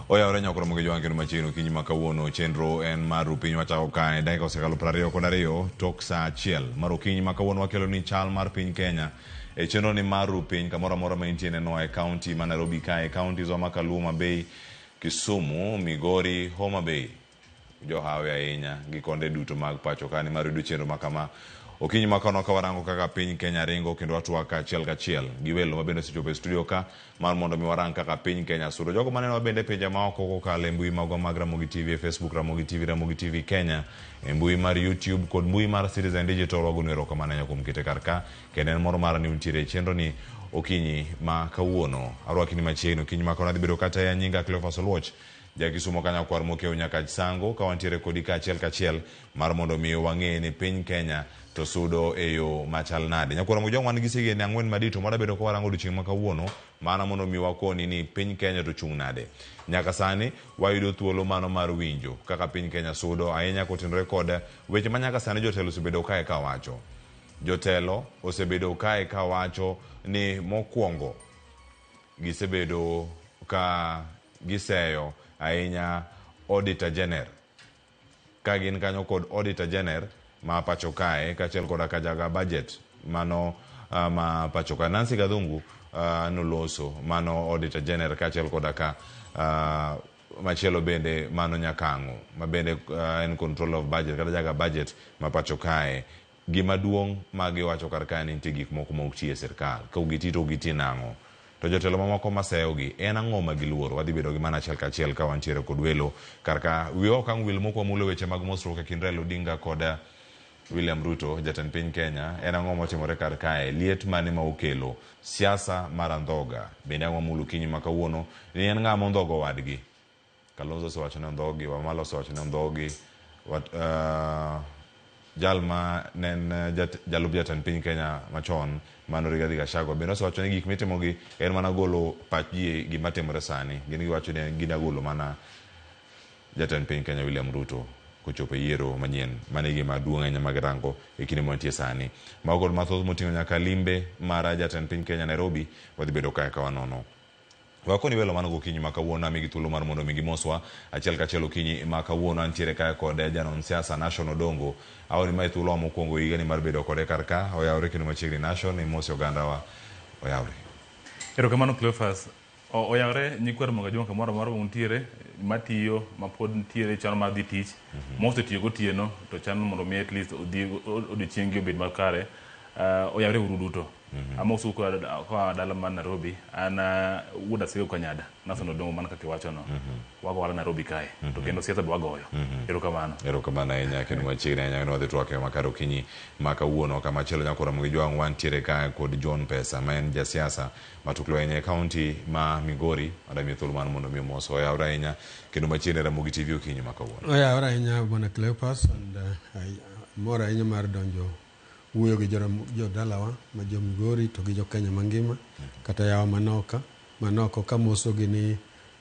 Oyawore nyakoro mogi jwang' kendo machiegni okinyi ma kawuono chenro en mar rupiny wachako kae dakika osekalo 22 tok saa achiel mar okinyi ma kawuono wakelo ni chal mar piny Kenya e chenro ni mar rupiny kamoro amora ma intie nenowa e kaunti ma Nairobi kae counties wa ma Kaluo, Homa Bay, Kisumu, Migori, Homa Bay johawi ahinya gi konde duto mag pacho ka nimar yudo chenro ma kama okinyi ma kawuono ka warango kaka piny Kenya ringo kendo watwak achiel kachiel gi welo mabende osechopo e studio ka mar mondo mi warang kaka piny Kenya sudo. Jogo manenowa bende e pinje maoko kokalo e mbui magwa mag Ramogi TV e Facebook Ramogi TV, Ramogi TV Kenya, e mbui mar YouTube kod mbui mar Citizen Digital wagonu erokamano ahinya kuom kete kar ka kendo en moro mara ni untiere e chenro ni okinyi ma kawuono. Arwaki ni machiegni okinyi ma kawuono adhi bedo kata ya nyinga Cleophas Oluoch Jakisumo ka nyakwar Mokeu Nyakach Sango ka wantiere kodi kaachiel kachiel mar mondo mi wang'e ni piny Kenya to sudo e yo machal nade. Nyakwar Mojwang' wan gi sigende ang'wen madito mwadabedo ka warango odiochieng' ma kawuono mana mondo mi wakoni ni piny Kenya to chung' nade. Nyaka sani wayudo thuolo mano mar winjo kaka piny Kenya sudo ahinya kotenore kod weche ma nyaka sani jotelo osebedo kae ka wacho. Jotelo osebedo kae ka wacho ni mokwongo gisebedo ka giseyo ahinya Auditor General ka gin kanyo kod Auditor General ma pacho kae kaachiel koda ka jaga budget mano uh, ma pacho kae Nancy Gathungu noloso mano Auditor General kaachiel koda ka machielo bende mano Nyakang'o ma bende en controller of budget kata jaga budget ma pacho kae. Gima duong' ma giwacho kar kae ni nitie gik moko ma ok ti e sirkal. Ka ok giti to ok giti nang'o? To jotelo mamoko ma seyogi, en ang'o ma giluoro? Wadhi bedo gi mano achiel kachiel ka wantiere kod welo kar ka. Wiwa ok ang' wil mok wamulo weche mag mosruok e kind Raila Odinga kod William Ruto, jatend piny Kenya. En ang'o motimore kar kae? Liet mane ma okelo? Siasa mar andhoga bende ang' wamulo okinyi ma kawuono ni en ng'a mondhogo wadgi? Kalonzo osewacho ni ondhogi, Wamala osewacho ni ondhogi, wat, jal ma ne en jat, jalup jatend piny Kenya machon mano Rigathi Gachagua bende osewacho ni gik mitimogi en mana golo pach ji e gima timore sani. Gin giwacho ni gin golo mana jatend piny Kenya William Ruto kochopo e yiero manyien. Mano e gima duong' ahinya ma girango e kinde ma wantie sani. Mago kod mathoth moting'o nyaka limbe mar jatend piny Kenya Nairobi wadhi bedo kae ka wanono. Wakoni welo mano gokinyi ma kawuono amigi thuolo mar mondo mi gimoswa achiel kachiel okinyi ma kawuono antiere kae kod janon siasa Nashon Odongo. Awoni mae thuolo wa mokwongo higani mar bedo kode kar ka. Oyawre kendo machiegni Nashon, imosi ogandawa. Oyawre. Erokamano Cleophas. Oyawre nyikwa Ramogi Ajwang' kamoro amora ma untiere, matiyo, mapod nitiere chano mar dhi tich, mosetiyo gotieno to chano mondo mi at least odhi odiochieng' gi obed makare. Oyawre uru duto. Amosou koa dala mar Nairobi. An wuod Asego Kanyada, Nason Odongo mana kaka iwachono. Wago ohala Nairobi kae. To kendo siasa be wagoyo. Erokamano. Erokamano ahinya kendo machiegni ahinya kendo wadhi twak e makare okinyi ma kawuono. Kamachielo nyakora Ramogi Jwang' wantiere ka kod John Pesa ma en jasiasa matuklu ahinya e kaunti ma Migori. Adamiye thuolo mar mondo mi omos oyawre ahinya kendo machiegni Ramogi TV okinyi ma kawuono. Oyawre ahinya Bwana Cleopas and mor ahinya mar donjo wuoyo gi jodalawa ma jo Migori to gi jo Kenya mangima kata yawa manoka manoko kamosogi ni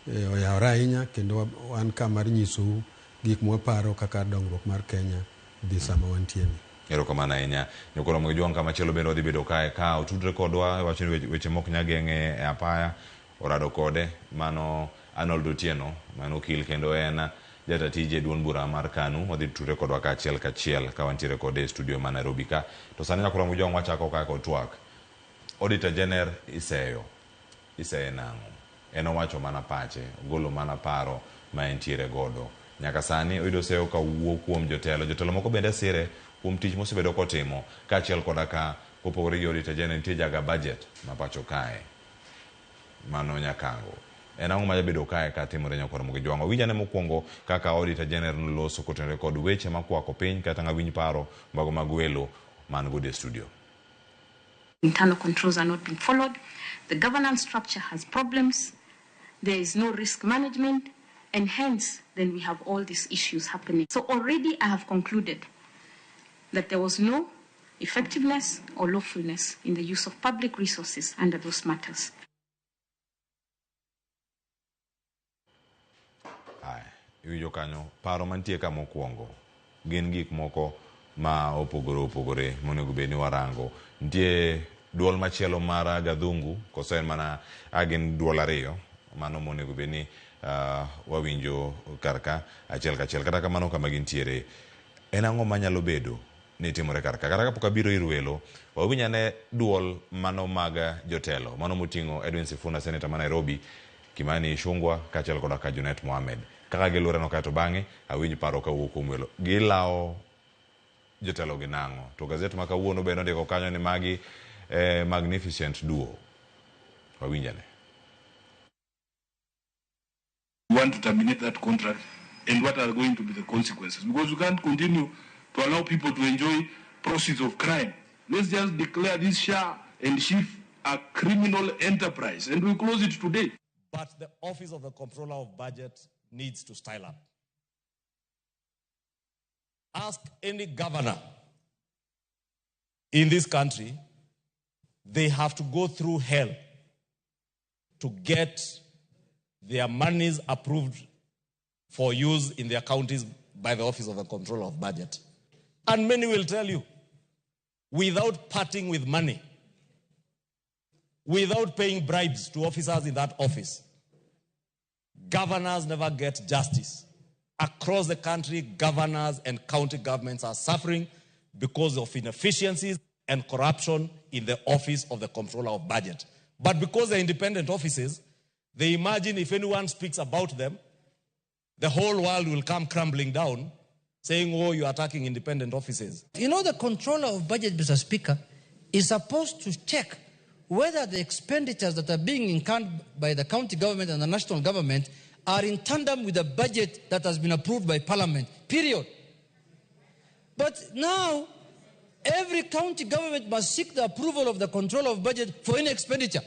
oyawre ahinya kendo wan ka mar nyisou gik mwaparo kaka dongruok mar Kenya dhi sama wantie ni. Erokamano ahinya. Nyokoro Ramogi Jwang' kamachielo bende wadhi bedo kae ka otudre kodwa wacho ni weche mok nya geng'e e apaya orado kode mano Arnold Otieno mano okil kendo en jata tije e duond bura mar KANU wadhi tudre kodwa kaachiel kachiel ka wantiere kode e studio ma Nairobi ka. To sani Nyakoro Ramogi Jwang' wachako ka kod twak. Auditor General iseyo. Iseye nang'o? En owacho mana pache, ogolo mana paro ma entiere godo. Nyaka sani oyudo seyo ka wuo kuom jotelo. Jotelo moko bende sire kuom tich mosebedo kotimo kaachiel koda ka kopogore gi Auditor General nitie jaga budget ma pacho kae. Mano Nyakango. En ang'o ma jabedo kae ka timore Nyakwar Ramogi Jwang'? Wawinj ane mokwongo kaka Auditor General noloso kotenore kod weche makwako piny kata ng'a winj paro mago mag welo man godo e studio. Internal controls are not being followed. The governance structure has problems. There is no risk management. And hence, then we have all these issues happening. So already I have concluded that there was no effectiveness or lawfulness in the use of public resources under those matters. Aya, iwinjo kanyo paro mantie ka mokwongo gin gik moko ma opogore opogore monego bed ni warango. Nitie duol machielo mar Gathungu koso en mana a gin duol ariyo mano monego bed ni Wawinjo kar ka achiel kachiel. Kata kamano kama gintiere, en ang'o manyalo bedo ni timore kar ka? Kata kapok abiro ir welo, wawinj ane duol mano mag jotelo, mano moting'o Edwin Sifuna, seneta ma Nairobi, Kimani Ichung'wa kaachiel koda ka Junet Mohamed. Kaka giluoreno kae to bang'e awinj paro kawuok kuom welo. Gilawo jotelo gi nang'o? To gazet ma kawuono bende ondiko kanyo ni magi magnificent duo. Wawinj ane. We want to terminate that contract, and what are going to be the consequences? Because we can't continue to allow people to enjoy proceeds of crime. Let's just declare this SHA and SHIF a criminal enterprise, and we close it today. But the Office of the Comptroller of Budget needs to style up. Ask any governor in this country, they have to go through hell to get their monies approved for use in their counties by the Office of the Comptroller of Budget. And many will tell you, without parting with money, without paying bribes to officers in that office, governors never get justice. Across the country, governors and county governments are suffering because of inefficiencies and corruption in the Office of the Comptroller of Budget. But because they're independent offices, they imagine if anyone speaks about them, the whole world will come crumbling down, saying, oh, you're attacking independent offices. You know, the Controller of Budget, Mr. Speaker, is supposed to check whether the expenditures that are being incurred by the county government and the national government are in tandem with the budget that has been approved by Parliament, period. But now, every county government must seek the approval of the Controller of Budget for any expenditure.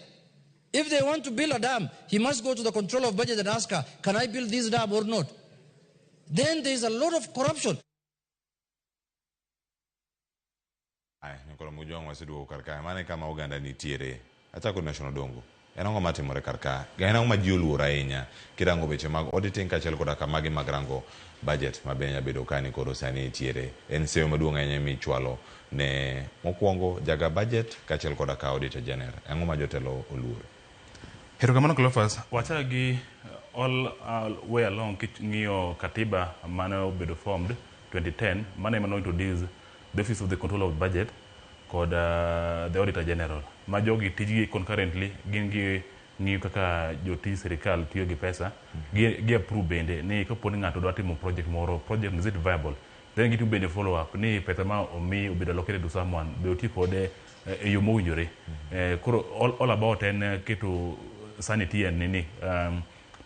If they want to build a dam, he must go to the Controller of Budget and ask her, can I build this dam or not? Then there is a lot of corruption. Ai, Nyakoro Mujwang' waseduogo kar kae. Mano e kama oganda nitiere. Achako National Dongo. En ang'o matimore kar ka? En ang'o ma ji oluoro ahinya kirango weche mag auditing kaachiel koda ka magi mag rango budget ma be nyabedo ka ni koro sani nitiere. En seyo maduong' ahinya michwalo ne mokwongo jaga budget kaachiel koda ka auditor general. Ang'o ma jotelo oluoro? Erokamano Cleophas, wachak gi all way along king'iyo katiba mane obedo formed 2010, mano ema no introduce the Office of the Controller of Budget kod the Auditor General. Ma jogi tijgi concurrently gin gi ng'iyo kaka jotij sirikal tiyo gi pesa, gi approve bende ni kapo ni ng'ato dwa timo project moro, project is it viable? Then gitimo bende follow up ni pesa ma omi obedo allocated to someone, be oti kode e yo mowinjore. Koro all about en keto sanity and nini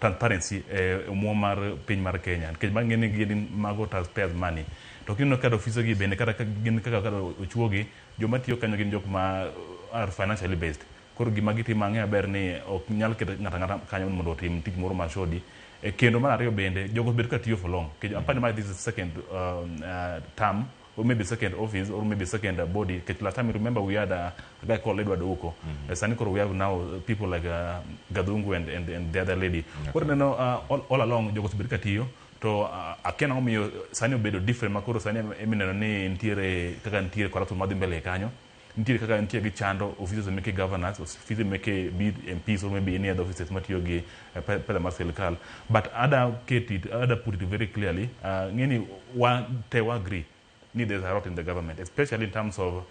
transparency e omuom mar piny mar Kenya. Nikech bang'e ni gin mago taxpayers money. To kineno kaka ofise gi bende kata gin kaka ochuogi, joma tiyo kanyo gin jok ma are financially based. Koro gima gitimo ang'e maber ni ok nyal ket ng'ato ang'ata kanyo mondo otim tich moro mar shoddy. Kendo mar ariyo bende, jogo osebedo ka tiyo for long. Nikech apani ma this is second term, or maybe second office, or maybe second body. Nikech last time, you remember, we had a guy called Edward Ouko. Sani koro we have now people like Gadungu and the other lady. Koro neno all along, jogo osebedo ka tiyo. To akia nang'o miyo sani obedo different ma koro sani emineno ni nitiere kaka nitiere corruption madhi mbele kanyo. Nitiere kaka nitie gi chando offices meke governors, offices meke be it MPs or maybe any other offices matiyo gi pesa mar sirikal. But ada ket it, ada put it very clearly, ng'eni wa te wa agree ni there's a rot in the government, especially in terms of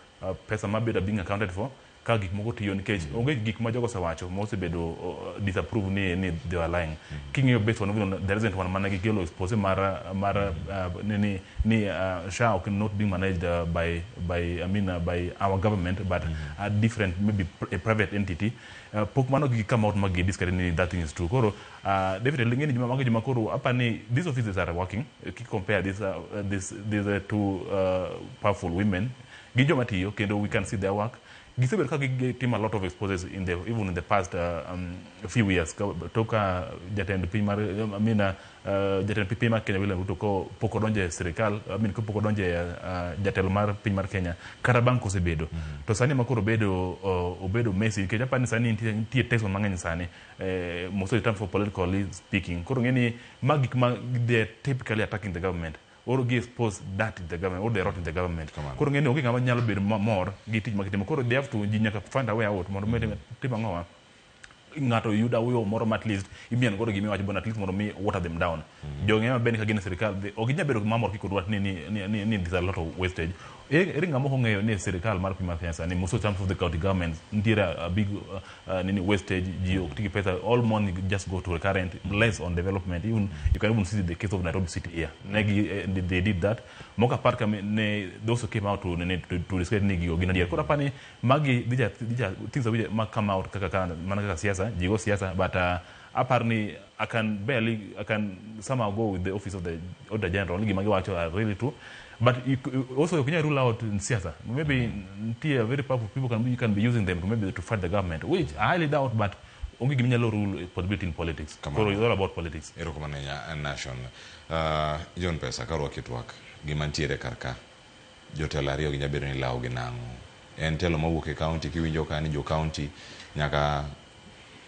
pesa mabedo being accounted for, ka gik moko tiyo nikech onge gik ma jogo osewacho mosebedo disapprove ni they were lying. King'iyo based on even the recent one mane gikelo expose mar ni SHA ok not being managed by I mean by our government but a different, maybe a private entity. Pok mano gi come out ma gi discredit ni that thing is true. Koro definitely ng'eni joma mago joma koro apani these offices are working. Ki compare this these two powerful women gi joma tiyo kendo we can see their work. Gisebedo ka gitimo a lot of exposes in the even in the past few years. Tok ka jatend piny mar, I mean, jatend piny mar Kenya William Ruto ko pok odonjo e sirikal, I mean, kopok odonjo e jatelo mar piny mar Kenya kata bang' kosebedo. To sani ma koro obedo messy nikech apani sani nitie tension mang'eny sani, mostly in terms of politically speaking. Koro ng'e ni ma gik ma they are typically attacking the government or gi expose that in the government or the rot in the government. Koro ng'e ni onge ng'ama nyalo bedo mamor gi tich magitimo. Koro they have to, ji nyaka find a way out mondo mi tim ang'owa. Ng'ato yudo awuyo moro ma at least imieno godo gima iwacho, but at least mondo mi water them down. Jogi ema bende ka gin e sirikal, ok ginyal bedo mamor kik odwach ni there's a lot of wastage. Ere ng'ama ok ong'eyo ni e sirikal mar piny mar Kenya sani, most of some of the county governments, nitiere a big nini wastage, ji ok ti gi pesa, all money just go to recurrent, less on development. Even you can even see the case of Nairobi City here. Negi, they did that. Moko apart ka ne they also came out to nini, to discredit ni gigo gin adier. Koro apani magi these are things that ma come out kaka mana kaka siasa, ji go siasa, but apar ni I can somehow go with the office of the Auditor General ni gima giwacho are really true. But also you can rule out in siasa. Maybe nitie very powerful people can be using them to maybe to fight the government, which I highly doubt, but onge gima nyalo rule possibility in politics. Kamano. Koro it's all about politics. Erokamano ahinya, Nation. John Pesa, karwaki twak, gima ntiere kar ka, jotelo ariyo gi nyabedo ni lawo gi nang'o? En telo mawuok e county, kiwinjo ka ni jo county nyaka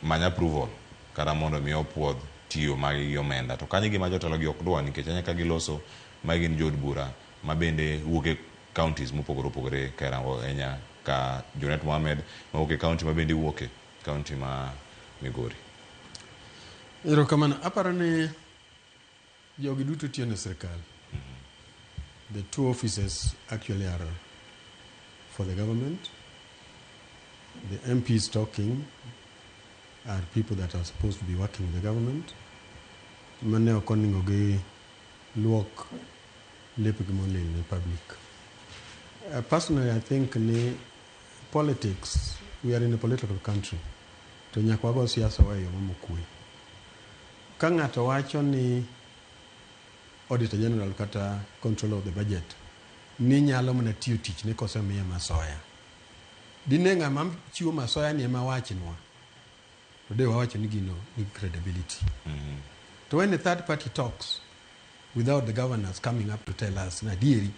many approval kata mondo mi opuodh tiyo magi gi omenda. To kanyo gima jotelo gi ok dwa, nikech anya ka giloso, magi gin jood bura ma bende wuok e counties mopogore opogore, ka irango ahinya ka Junet Mohamed mawuok e county ma bende iwuoke, county ma Migori. Erokamano. Aparo ni jogi duto tiyo ne sirikal. The two offices actually are for the government. The MPs talking are people that are supposed to be working with the government. Mane ok onego gi luok lepgi molil ne public. Personally, I think ni politics, we are in a political country. To nyaka wago siasa wa e yo mokwe. Ka ng'ato wacho ni Auditor General kata Controller of the Budget ni nyalo mana tiyo tich ne kosemiye masoya. Dine ng'ama chiwo masoya ni ema wachnwa, to de wawacho ni gino nigi credibility. To when a third party talks without the governors coming up to tell us na adieri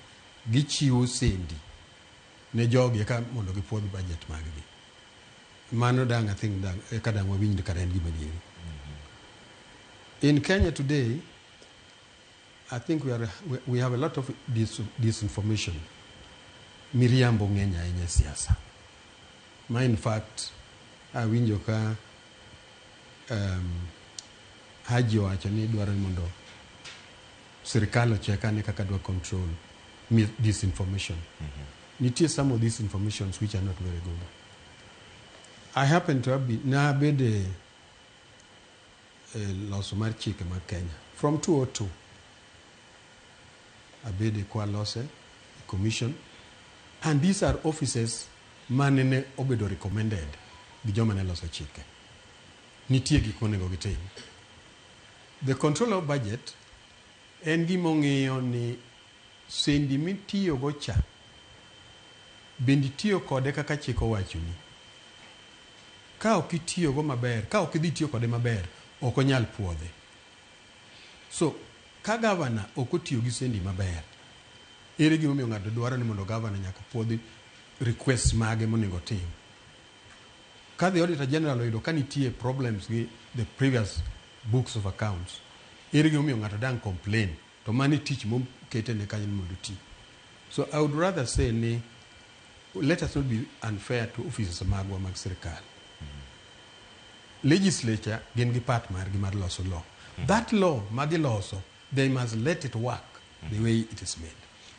gichiwo sendi ne jogi eka mondo gipuodh budget mag-gi. Mano dang' I think dang' eka dang' wawinj kata en gima adieri. In Kenya today, I think we have a lot of disinformation. Miriambo ng'eny ahinya e siasa. Ma in fact, awinjo ka Haji owacho ni dwaro ni mondo sirikal ochek ane kaka dwa control disinformation. Nitie some of these informations which are not very good. I happen to have been, nabede e loso mar chike mag Kenya from 2002 abede kwa lose commission, and these are offices mane ne obedo recommended gi joma ne loso chike. Nitie gik monego gitim. The control of budget en gima ong'iyo ni sendi mitiyogo cha bende itiyo kode kaka chik owachoni. Ka ok itiyogo maber, ka ok idhi tiyo kode maber, ok onyal puodhe. So ka gavana ok otiyo gi sendi maber, ere gimomiyo ng'ato dwaro ni mondo gavana nyaka puodhi request mage monego otim? Ka the Auditor General oyudo ka nitie problems gi the previous books of accounts, ere gimomiyo ng'ato dang' complain? To mano e tich mokete ne kanyo ni mondo oti. So I would rather say ni let us not be unfair to officers magwa mag sirikal. Legislature gin gi part margi mar loso law. That law magiloso, they must let it work the way it is made.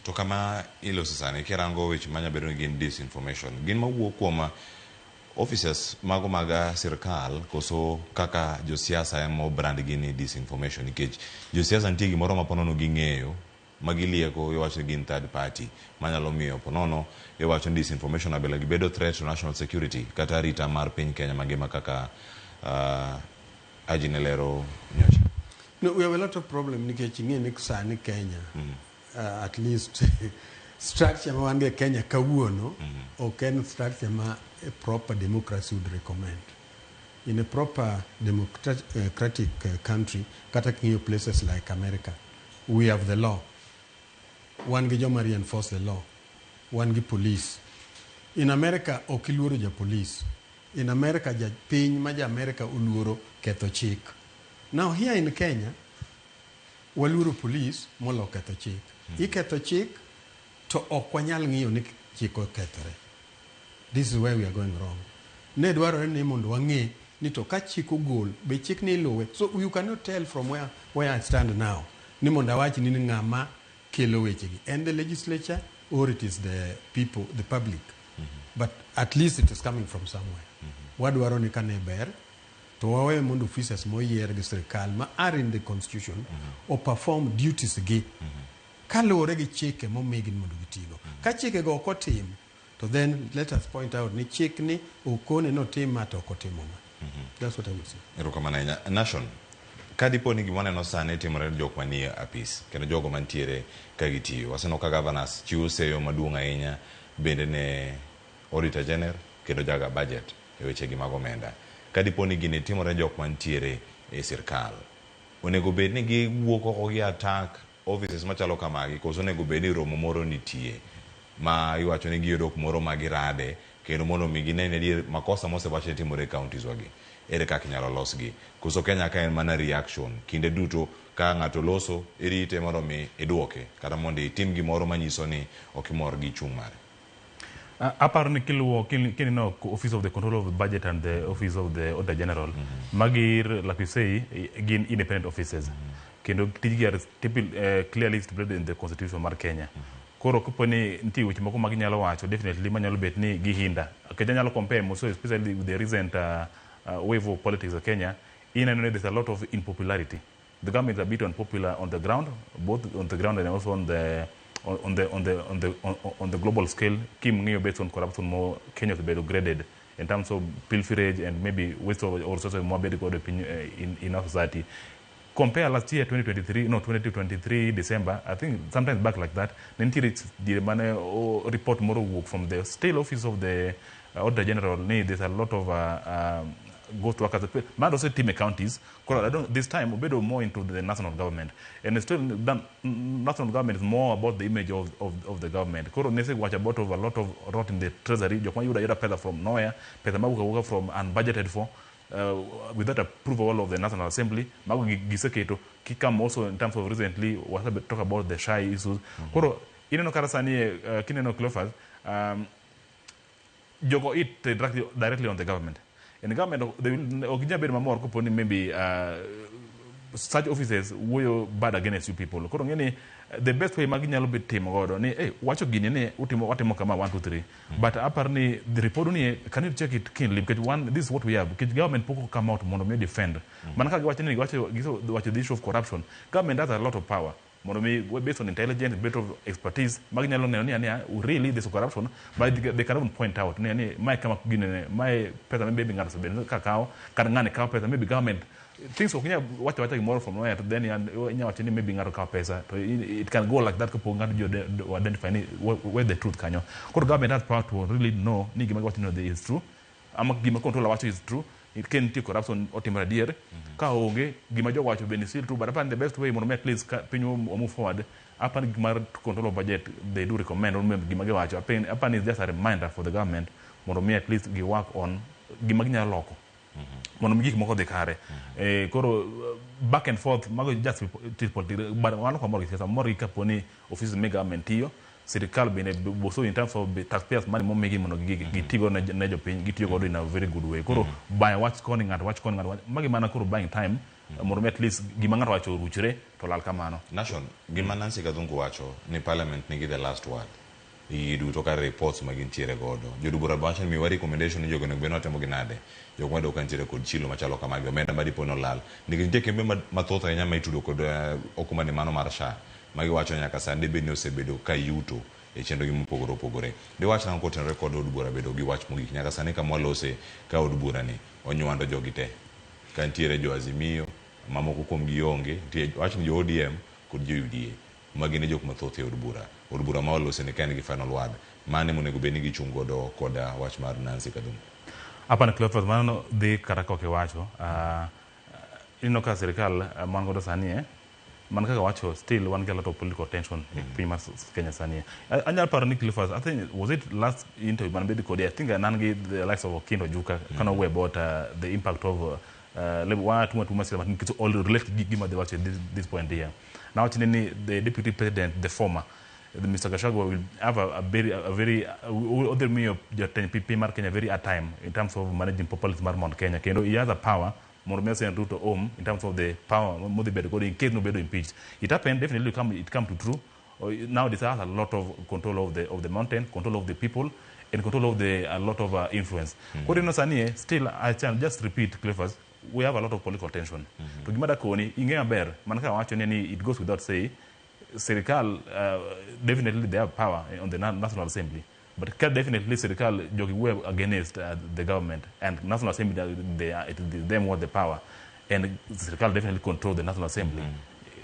To kama iloso sani, kirango weche manya bedo ni gin disinformation, gin mawuok kuom officers mago mag sirkal koso kaka josiasa ema obrand gi ni disinformation? Nikech josiasa nitie gimoro ma ponono ging'eyo ma gilieko, iwacho ni gin third party manyalo miyo ponono iwacho ni disinformation abila gibedo threat to national security kata arita mar piny Kenya mangima, kaka Haji ne lero nyocha. No, we have a lot of problem nikech ing'e ni sani Kenya, at least structure ma wan go e Kenya kawuono, ok en structure ma a proper democracy would recommend. In a proper democratic country, kata king'iyo places like America, we have the law. Wan gi joma reinforce the law. Wan gi police. In America ok iluoro ja police. In America ja piny ma ja America oluoro ketho chik. Now here in Kenya, waluoro police molo ketho chik. Iketho chik to ok wanyal ng'iyo ni chik okethore. This is where we are going wrong. Ne dwarore ni mondo wang'e ni Ni to ka chik ogol, be chik ni iluwe. So you cannot tell from where I stand now ni mondo awach ni ng'ama kelo wechegi. En the legislature or it is the people, the public. But at least it is coming from somewhere. Wadwaro ni kane ber, to wawe mondo officers moyier gi sirikal ma are in the constitution o perform duties gi kaluwore gi chike momigi mondo gitigo. Ka chikego ok otim, to then let us point out ni chik ni okone notim ma to ok otimo ma. That's what I would say. Erokamano ahinya. Nation, ka dipo ni gima waneno sani timore ne jok manie apis kendo jogo mantiere ka gitiyo. Waseneno ka governors chiwo seyo maduong' ahinya bende ne Auditor General kendo jaga budget e wechegi mag omenda. Ka dipo ni gini timore ne jok mantiere e sirkal, onego bed ni giwuok oko gi attack offices machalo kamagi koso onego bed ni romo moro nitie ma iwacho ni giyudo kumoro ma girade kendo mondo mi gine ni adier makosa mosewach ni timore e counties wagi ere kaka inyalo losgi. Koso Kenya ka en mana reaction kinde duto ka ng'ato loso irite mondo mi iduoke kata mondo itim gimoro manyiso ni ok imor gi chung' mare. Aparo ni kiluwo kineno Office of the Control of the Budget and the Office of the Auditor General, magi, like you say, gin independent offices. Kendo tijgi are clearly stipulated in the constitution mar Kenya. Koro kapo ni nitie weche moko ma ginyalo wacho, definitely manyalo bet ni gihinda. Nikech anyalo compare also, especially with the recent wave of politics of Kenya, ineno ni there's a lot of impopularity. The government is a bit unpopular on the ground, both on the ground and also on the global scale. Kim ng'iyo based on corruption mo Kenya osebedo graded in terms of pilferage and maybe waste of resources mwabedo godo piny in our society. Compare last year 2023, no, 2023 December, I think sometimes back like that, ne nitiere diere mane report moro owuok from the still office of the Auditor General ni there's a lot of ghost workers mano osetim e counties. Koro I don't, this time obedo more into the national government and it's still done, national government is more about the image of the government. Koro nesewacho about of a lot of rot in the treasury, jok mayudo ayuda pesa from nowhere, pesa mawuok awuoka from unbudgeted for, without approval of the National Assembly. Mago giseketo kikam also in terms of recently wasabe talk about the SHA issues. Koro ineno kata sani kineno Cleophas, jogo it directly on the government and the government they will ok ginyal bedo mamor kopo ni maybe such offices wuoyo bad against you people. Koro ng'e ni the best way ma ginyalo bet timo godo ni hey, wacho gini ni utimo watimo kama 1 2 3, but apar ni the report ni, can you check it keenly, because one, this is what we have, because government pok come out mondo mi defend mana ka giwacho ni giwacho giwacho the issue of corruption. Government has a lot of power mondo mi based on intelligence, based on expertise maginyalo neno ni ania really there's corruption, but they cannot point out ni mae kama gine mae pesa maybe ng'ato osebedo ka kawo kata ng'ani kawo pesa. Maybe government things ok nyal wacho wacha gimoro from nowhere to then inya wacho ni maybe ng'ato kawo pesa to it can go like that kapok ng'ato ji identify ni where the truth kanyo. Koro government has power to really know ni gima giwacho ni is true ama gima controller wacho is true, ka nitie corruption otimore adier, ka onge gima jogo wacho bende still true. But apani the best way mondo mi at least ka piny wa move forward, apani gik mar control of budget they do recommend or gima giwacho apani is just a reminder for the government mondo mi at least gi work on gima ginyalo loko mondo mi gik moko odhi kare. Koro back and forth mago just politics, but wan ok wamor gi siasa, wamor gi kapo ni offices mag government tiyo, sirikal bende boso in terms of taxpayers money momigi mondo gitigo ne jopiny, gitiyo godo in a very good way. Koro bayo wach koni, ng'ato wach koni, ng'ato wach magi mana koro buying time mondo mi at least gima ng'ato wacho oruchre to lal kamano. Nation, gima Nancy Gathungu wacho ni parliament nigi the last word. Gigi duto kar reports ma gintiere godo. Jood bura wacho ni miwa recommendation ni jogo onego bed ni watimo gi nade. Jok mayudo ka nitiere kod chilo machalo kamagi, omenda ma dipo ni olal. Nikech nitie kembe mathoth ahinya ma itudo kod okumba ni mano mar SHA. Ma giwacho ni nyaka sani dibed ni osebedo ka yuto e chenro gi mopogore opogore. Diwach nang'o kotenore kod od bura bedo gi wach mogik nyaka sani kama walose ka od bura ni onywando jogi te. Ka nitiere jo Azimio, mamoko kuom gi onge, nitie wach ni jo ODM kod jo UDA. Ma gin e jok mathoth e od bura. Od bura ma walose ni ka en gi final word. Mane monego bed ni gichung' godo kod wach mar Nancy Gathungu. Apani Cleophas, mano dhi kata kok iwacho. Ineno ka sirikal man godo sani mana kaka wacho, still wan gi a lot of political tension e piny mar Kenya sani. Anyalo paro ni Cleophas, I think was it last interview mane bedo kodi, I think nan gi the likes of Okindo Juka kane owuoyo about the impact of wa tuma sila matin nikech all relate gi gima dhi wacho at this point here. Nawacho ni the deputy president, the former Mr. Gachagua will have a very odhi miyo jatend piny mar Kenya very hard time in terms of managing populism mar Mount Kenya. Kendo he has a power mondo mi send Ruto home in terms of the power modhi bedo godo in case nobedo impeached. It happened, definitely come, it come to true. Now this has a lot of control of the mountain, control of the people, and control of the a lot of influence. Koro ineno sani still I can just repeat, Cleophas, we have a lot of political tension. To gima dakoni, ing'e maber, mana kaka wacho ni it goes without say, sirikal definitely they have power on the National Assembly. But definitely sirikal jogi wuoyo against the government and National Assembly they are, it is them who have the power and sirikal definitely control the National Assembly.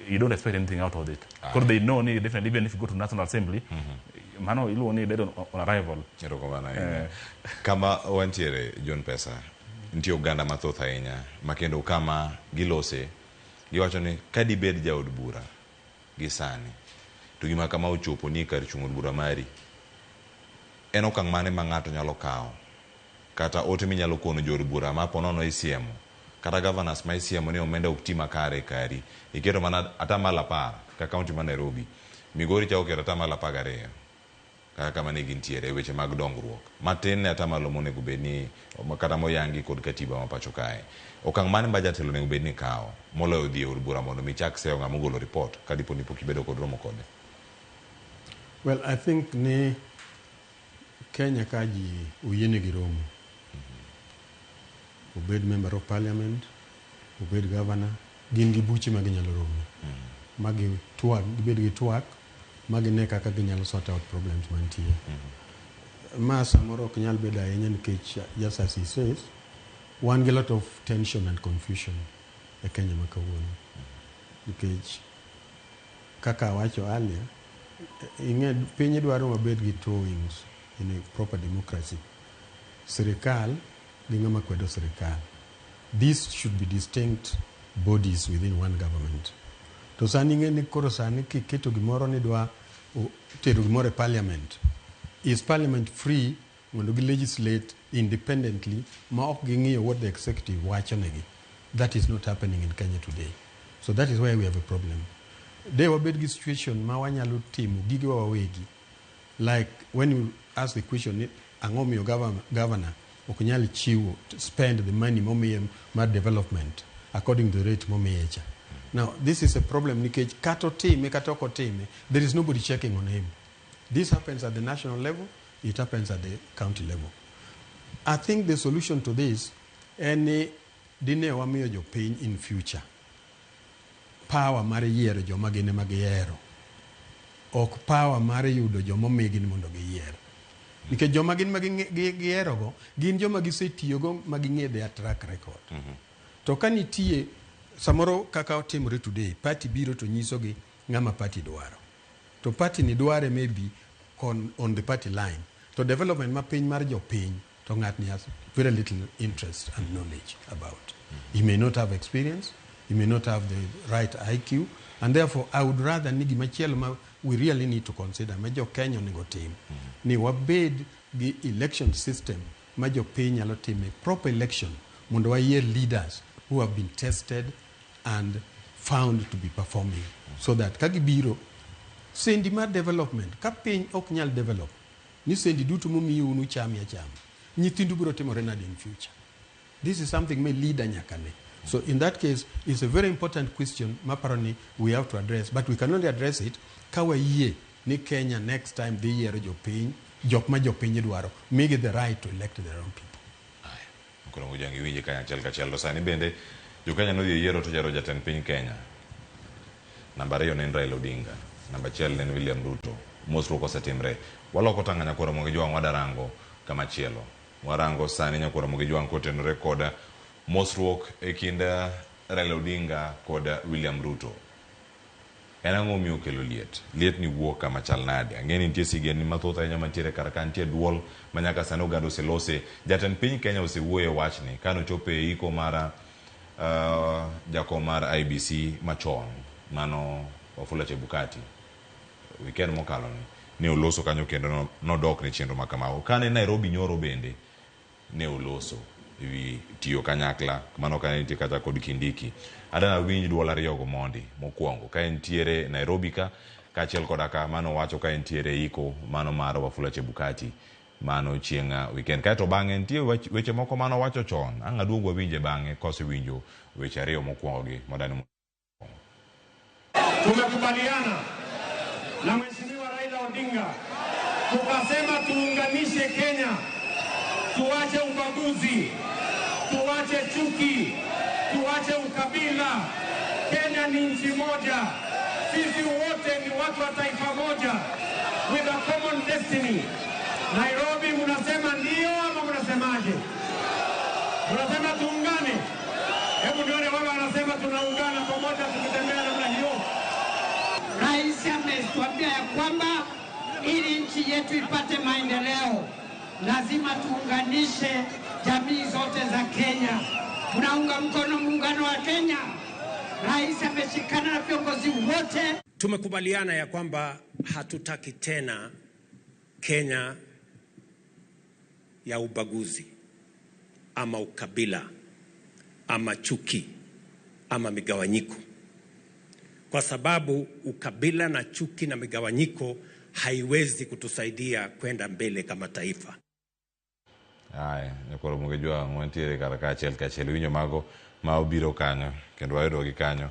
You don't expect anything out of it. Because they know ni definitely even if you go to National Assembly, mano iluongo ni dead on arrival. Erokamano ahinya. Kama wantiere John Pesa, nitie oganda mathoth ahinya ma kendo kama gilose giwacho ni ka dibed jaod bura gi sani to gima kama ochopo ni kar chung' od bura mari en okang' mane ma ng'ato nyalo kawo kata ote minyalo kono jood bura ma ponono isiemo kata governors ma isiemo ni omenda ok ti makare e kari iketo mana 10% ka kaunti ma Nairobi. Migori cha oketo 12% kaka kama ne gintiere e weche mag dongruok matin ne atamalo monego bed ni kata moyangi kod katiba ma pacho kae. Okang' mane ma jatelo onego bed ni kawo moloyo dhi e od bura mondo mi chak seyo ng'ama ogolo report ka dipo ni pok ibedo kod romo kode? Well, I think ni Kenya ka ji oyienegi romo. Obed member of parliament, obed governor, gin gi buche ma ginyalo rome. Ma gitwak, gibed gi twak, ma gine kaka ginyalo sort out problems mantie. Ma samoro ok nyal bedo ahinya nikech just as he says, wan gi lot of tension and confusion e Kenya ma kawuono. Nikech kaka awacho earlier, ing'e piny dwaro wabed gi two wings in a proper democracy. Sirikal gi ng'ama kwedo sirikal. These should be distinct bodies within one government. To sani ing'e ni koro sani kiketo gimoro ni dwa tero gimoro e parliament. Is parliament free mondo gi legislate independently ma ok ging'iyo what the executive wacho negi? That is not happening in Kenya today. So that is where we have a problem. De wabed gi situation ma wanyalo timo gigewa wawegi. Like when you ask the question ni ang'o miyo governor ok nyal chiwo spend the money momiye mar development according to the rate momiye cha. Now this is a problem nikech kata otime kata ok otime, there is nobody checking on him. This happens at the national level, it happens at the county level. I think the solution to this en ni dine wamiyo jopiny in future power mar yiero joma gin ema giyiero, ok power mar yudo joma omigi ni mondo giyier, nikech joma gin ma gihierogo gin joma gisetiyogo ma ging'e their track record. To ka nitie samoro kaka otimore today, party biro to nyisogi ng'ama party dwaro, to party ni dware maybe on the party line, to development ma piny mar jopiny to ng'atni has very little interest and knowledge about. He may not have experience, he may not have the right IQ, and therefore I would rather ni gimachielo ma we really need to consider ma jo Kenya onego tim ni wabed gi election system ma jopiny nyalo time proper election mondo wayier leaders who have been tested and found to be performing, so that ka gibiro sendi mar development ka piny ok nyal develop ni sendi duto momiu unuchami achama, nyithindu biro timore nade in future? This is something ma leader nyaka ne. So in that case, it's a very important question maparo ni we have to address, but we can only address it ka wayie ni Kenya next time dhi yiero jopiny, jok ma jopiny dwaro, migi the right to elect their own people. Koro Mojang iwinje kanyo achiel kachiel. To sani bende jo-Kenya nodhi e yiero to yiero jatend piny Kenya. Namba 2 ne en Raila Odinga, namba 1 ne en William Ruto. Mosruok osetimre. Waloko tanga nyakwar Ramogi Jwang' wadarango kama chielo. Warango sani nyakwar Ramogi Jwang' kotenore kod mosruok e kind Raila Odinga kod William Ruto. En ang'o miyo okelo liet? Liet ni wuok kama chal nade? Ang'e ni nitie sigendni mathoth ahinya mantiere kar ka, nitie duol ma nyaka sani oganda oselose. Jatend piny Kenya osewuoyo e wachni kanochopo e iko mar jakom mar IEBC machon mano Wafula Chebukati weekend mokalo ni ne oloso kanyo kendo nodok ne chenro ma kamago. Kane Nairobi nyoro bende ne oloso ewi tiyo kanyakla mano kane nitie kata kod Kindiki. Adwa winj duol ariyogo mondi mokwongo ka entiere Nairobi ka. Kaachiel koda ka mano wacho ka entiere e iko mano mar Wafula Chebukati mano chieng' weekend. Kaeto bang'e nitie weche moko mane owacho chon, ang' aduog wawinje bang'e kosewinjo weche ariyo mokwongo gi modani. Tumekubaliana na Mheshimiwa Raila Odinga, tukasema tuunganishe Kenya, tuache ubaguzi, tuache chuki, tuache ukabila. Kenya ni nchi moja, sisi wote ni watu wa taifa moja, with a common destiny. Nairobi, mnasema ndio ama mnasemaje? Mnasema tuungane? Hebu nione wale wanasema tunaungana pamoja tukitembea namna hiyo. Rais ametuambia ya kwamba ili nchi yetu ipate maendeleo lazima tuunganishe jamii zote za Kenya. Tunaunga mkono muungano wa Kenya. Rais ameshikana na viongozi wote. Tumekubaliana ya kwamba hatutaki tena Kenya ya ubaguzi ama ukabila ama chuki ama migawanyiko, kwa sababu ukabila na chuki na migawanyiko haiwezi kutusaidia kwenda mbele kama taifa. Aya, nyakoro Mugejwa wantiere kar kaachiel kachiel winjo mago ma obiro kanyo kendo wayudogi kanyo.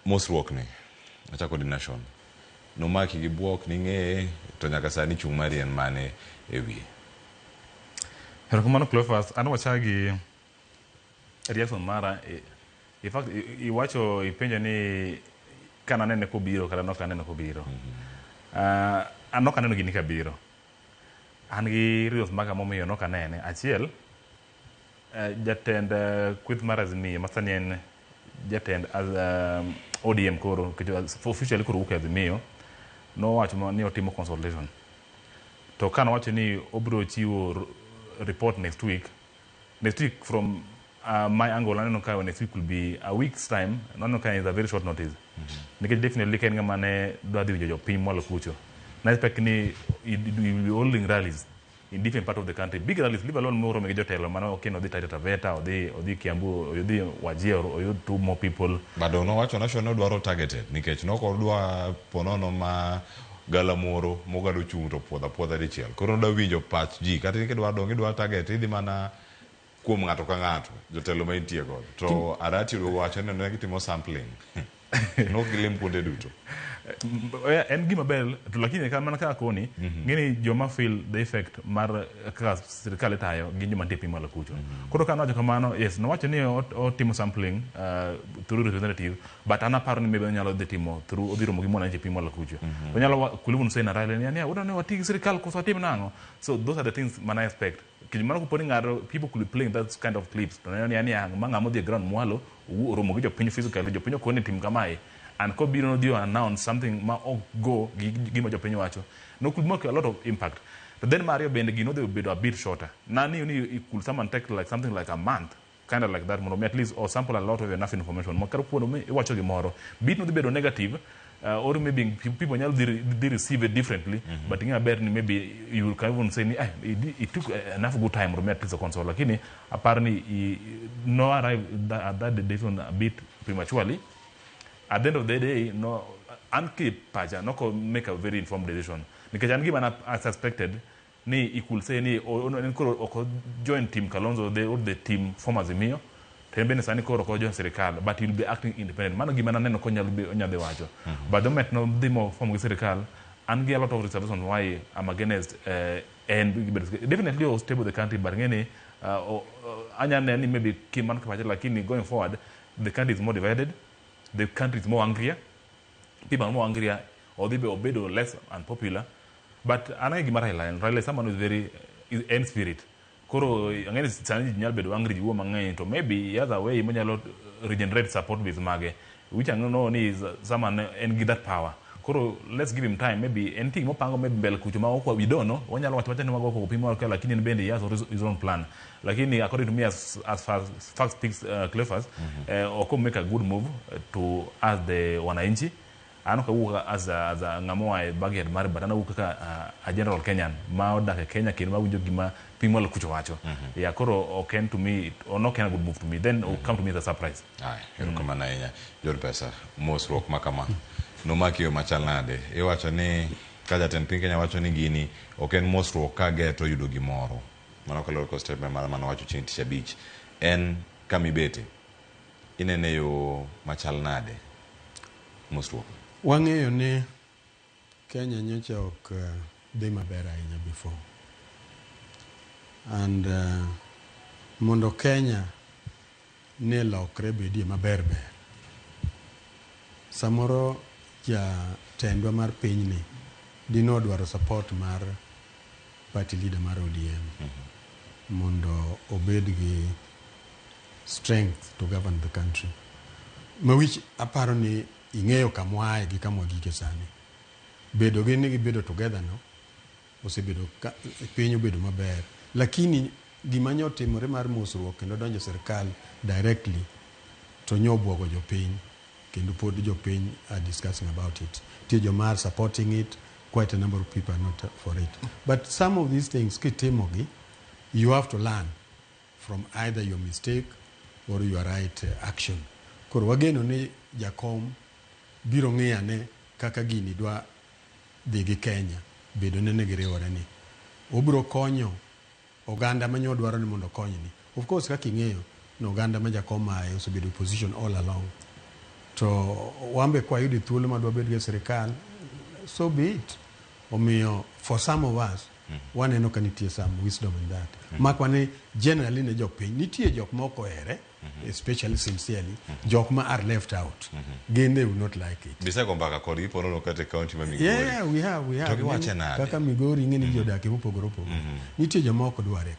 Mosruok ni achako di Nation nomaki gi buok ning'eye to nyaka sani chung' mari en mane e wiye? Erokamano Cleophas, an wachak gi reaction mara. In fact, iwacho ipenjo ni kananene kobiro kata nok aneno kobiro. An nok aneno gini kabiro. An gi reasons maga momiyo nok anene. Achiel, jatend kweth mar Azimio ma sani en jatend ODM koro, nikech officially koro wuok e Azimio, nowacho ni otimo consultation. To ka nowacho ni obiro chiwo report next week, next week from my angle aneno ka next week will be a week's time, aneno ka is a very short notice. Nikech definitely ka en ng'ama ne dwa dhi winjo jopiny mwalo kucho. Na expect ni he will be holding rallies in different part of the country. Big rallies, leave alone moromo gi jotelo, mano ok odhi Taita Taveta, odhi Kiambu, odhi Wajir, oyud 2 more people. Bado nowacho Nation nodwaro targeted nikech nokodwa ponono ma galamoro mogado chung' to puodho apuodha dichiel. Koro nodwa winjo pach ji, kata kidwa dong' idwa target idhi mana kuom ng'ato ka ng'ato jotelo ma intie godo. To Arati oduogo wacho ni ne gitimo sampling. Nok gilim kuonde duto. En gima ber to lakini mana kaka koni ng'eni joma feel the effect mar kaka sirikal itayo gin joma nitie piny malo kucho. Koro ka nowacho kamano, yes, nowacho ni otimo sampling through representative, but an aparo ni maybe onyalo dhi timo through odhi romo gi mwananchi piny malo kucho. Onyalo could even say na rally ni wadwa ni wati gi sirikal koso watim nang'o. So those are the things man I expect. Nikech mano kopo ni ng'ato people could be playing that kind of clips to neno ni ma ng'ama odhi e ground mwalo oromo gi jopiny physically, jopiny okone tim kamae. And kobiro nodhi announce something ma ok go gi gima jopiny wacho. No could make a lot of impact. But then Mario bende gino dhi bedo a bit shorter. Nani ni it could someone take like something like a month, kind of like that, mondo mi at least or sample a lot of enough information. Makar kuondo mi iwacho gimoro. Bit no dhi bedo negative, or maybe people nyalo dhi receive it differently. But ing'e maber ni maybe you can even say ni it took enough good time mondo mi at least console. Lakini aparo ni no arrive at that decision a bit prematurely. At the end of the day, no, an ki pacha no ko make a very informed decision. Nikech an gima I suspected ni he could say ni en koro ok join team Kalonzo or the team former Azimio, to en bende sani koro ok join sirikal, but he will be acting independent. Mano gima naneno ko nyalo dhi wacho. But the moment no dhi mo form gi sirikal, an gi a lot of reservations why I'm against and definitely will stable the country, but ng'eni anya neno ni maybe kiman pacha, lakini going forward the country is more divided. The country is more angrier, people are more angrier, or they be obedo less unpopular. But anang'e gima Raila en. Raila is someone who is very en spirit. Koro ang'e sani ji nyalo bedo angry ji wuo mang'eny, to maybe he has a way monyalo regenerate support base mage, which I don't know ni is someone en gi that power. Koro let's give him time. Maybe anything mopango maybe mbele kucho ma ok we don't know. Wanyalo wacho wacha ni wago koko pimo ka, lakini en bende he has his own plan. Lakini according to me, as far as fact speaks, Cleophas, ok make a good move to as the wananchi. An ok awuok as a ng'ama oa e backyard mare, but an awuok kaka a general Kenyan ma odak e Kenya kendo mawinjo gima piny mwalo kucho wacho. Yeah, koro ok en to me, ok en a good move to me. Then it will come to me as a surprise. Aye, erokamano ahinya. John Pesa, mosruok ma kama. Nomaki yo machal nade? Iwacho ni ka jatend piny Kenya wacho ni gini ok en mosruok ka geto yudo gimoro. Mano kaluwore kod statement mare mane owacho chieng' tich abich. En kama ibete, inene yo machal nade mosruok? Wang'eyo ni Kenya nyocha ok dhi maber ahinya before. And mondo Kenya ne lokre bedie maber ber. Samoro jatendwa mar pinyni dino dwaro support mar party leader mar ODM mondo obed gi strength to govern the country. Ma which aparo ni ing'eyo kamwae gi kamwa gike sani. Bedo gi ni gibedo together no osebedo ka piny obedo maber. Lakini gima nyo timore mar mosruok kendo donjo e sirkal directly to nyo obwogo jopiny kendo pod jopiny are discussing about it. Nitie joma are supporting it, quite a number of people are not for it. But some of these things kitimogi, you have to learn from either your mistake or your right action. Koro wageno ni jakom biro ng'iyo ane kaka gini dwa dhi gi Kenya bedo ne ni giriwore ni. Obiro konyo oganda ma nyo dwaro ni mondo okonyni. Of course kaka ing'eyo ni oganda ma jakom aye osebedo opposition all along. To wambe kwayudo thuolo ma dwabed go e sirikal, so be it. Omiyo for some of us, waneno ka nitie some wisdom in that. Makwa ni generally ne jopiny, nitie jok ma ok ohere, especially sincerely, jok ma are left out. Gin they will not like it. Bisego mbaka kodgi ponono kata e county ma Migori. Yeah, we have, we have. To giwache nade? Kaka Migori ing'e ni ji odak mopogore opogore. Nitie joma ok dware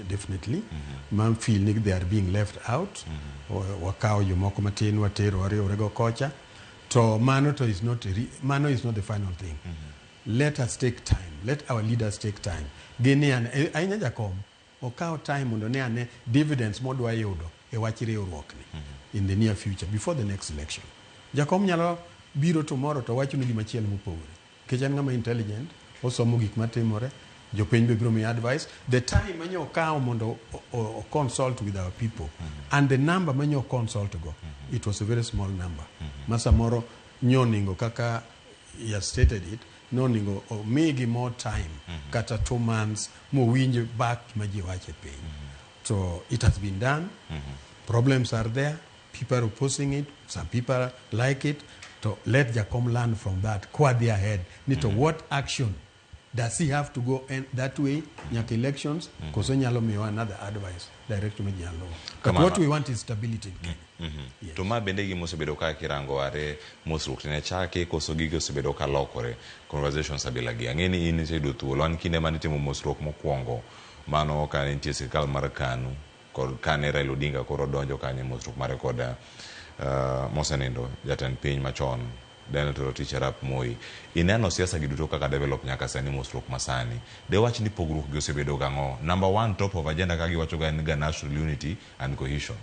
definitely, ma feel ni they are being left out. Wakawo jomoko matin watero wariwore go kocha. To mano to is not mano is not the final thing. Let us take time. Let our leaders take time. Gini ane, ahinya jakom, okaw time mondo ne ane dividends modwa yudo e wach riwruokni in the near future before the next election. Jakom nyalo biro tomorrow to wachonu gimachielo mopogore. Nikech en ng'ama intelligent, osomo gik matimore, jopiny be biro miye advice. The time manyo okawo mondo o consult with our people and the number manyo consult go, it was a very small number. Ma samoro nyoningo kaka he has stated it, noningo omigi more time, kata 2 months, mowinj back ma ji wacho e piny. So it has been done. Problems are there. People are opposing it. Some people like it. To let Jakom learn from that. Kwadhi ahead. Ni to what action does he have to go in that way nyaka elections? Koso nyalo miyowa another advice direct ma ji nyalo luwo. But Kamano. what we want is stability in Kenya. Yes. To ma bende gima osebedo ka kirango are mosruok ne chaki koso gigi osebedo ka lokore conversations abila gi. Ang'e ni in iseyudo thuolo an kinde mane itimo mosruok mokwongo mano ka nitie sirkal mar KANU kod kane Raila Odinga koro donjo kanyo e mosruok mare kod mosenindo jatend piny machon Daniel Toroitich arap Moi. Ineno siasa gi duto kaka develop nyaka sani mosruok masani. Dewach ni pogruok gi osebedo gang'o? Number one top of agenda ka giwacho ga en ga national unity and cohesion.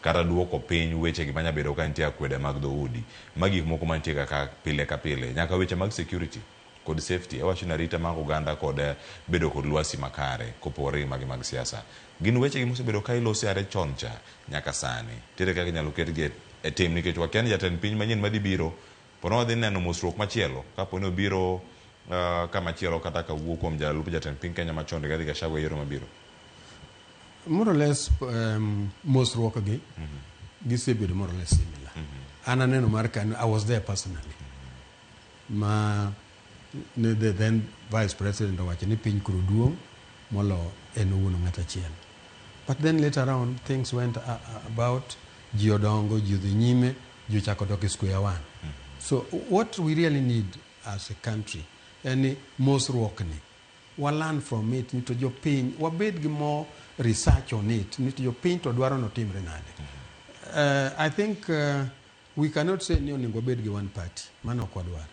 Kata duoko piny weche gi manya bedo ka nitie akwede mag dhoudi. Ma gik moko mantie kaka pile ka pile. Nyaka weche mag security kod safety. Awacho ni arita mag oganda kod bedo kod lwasi makare kopogore gi magi mag siasa. Gin weche gi mosebedo ka iloso are chon cha nyaka sani. Tere kaka inyalo ketgi e tim nikech wakia ni jatend piny manyien madhi biro pono wadhi neno mosruok machielo kapo ni obiro kamachielo kata ka wuok kuom jalup jatend piny Kenya machon Rigathi Gachagua e yiero mabiro. More or less mosruok gi gisebedo more or less similar. An aneno mar KANU, I was there personally. Ma ne the then vice president owacho ni piny koro duong' molo en owuon ng'at achiel. But then later on things went about, ji odongo, ji odhi nyime, ji ochako dok e square one. So what we really need as a country en ni mosruok ni wa learn from it ni to jopiny wabed gi more research on it ni to jopiny to dwaro notimre nade. I think we cannot say ni onego wabed gi one party, mano ok wadwar.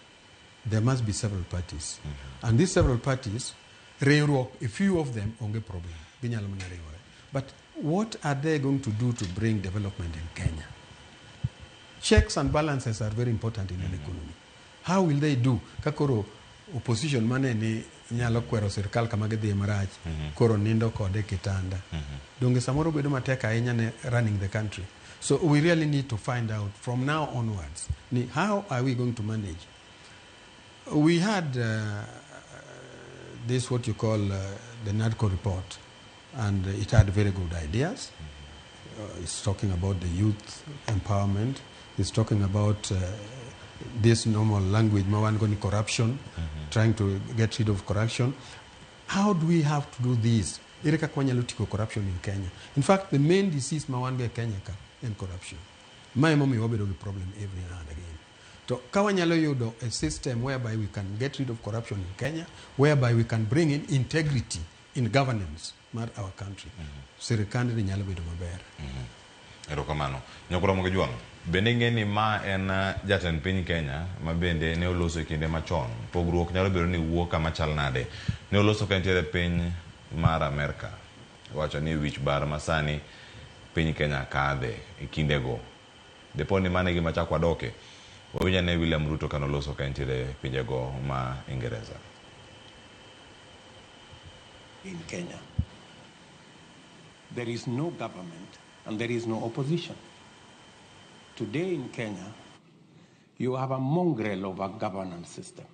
There must be several parties. And these several parties, riwruok, a few of them onge problem, ginyalo mana riwore. But what are they going to do to bring development in Kenya? Checks and balances are very important in an economy. How will they do? Ka koro opposition mane ni nyalo kwero sirkal kama gidhiye marach, koro nindo kode e kitanda. Donge samoro bedo matek ahinya ne running the country. So we really need to find out from now onwards ni how are we going to manage. We had this what you call the NADCO report, and it had very good ideas. It's talking about the youth empowerment. It's talking about this normal language, ma wan go ni corruption, trying to get rid of corruption. How do we have to do this? Ere kaka wanyalo tieko corruption in Kenya? In fact, the main disease ma wan go e Kenya ka en corruption. Ma emomiyo wabedo gi problem every now and again. To ka wanyalo yudo a system whereby we can get rid of corruption in Kenya, whereby we can bring in integrity in governance mar our country, sirikandni nyalo bedo maber. Erokamano. Nyakura Jwang', bende ing'e ni ma en jatend piny Kenya ma bende ne oloso e kinde machon. Pogruok nyalo bedo ni wuok kama chal nade. Ne oloso ka entiere piny mar Amerka. Wacho ni wich bar masani piny Kenya kadhe e kindego. Depo ni mano e gima chak wadoke. Wawinj ane William Ruto kanoloso ka entiere pinjego ma Ingereza. In Kenya, there is no government and there is no opposition. Today in Kenya, you have a mongrel of a governance system.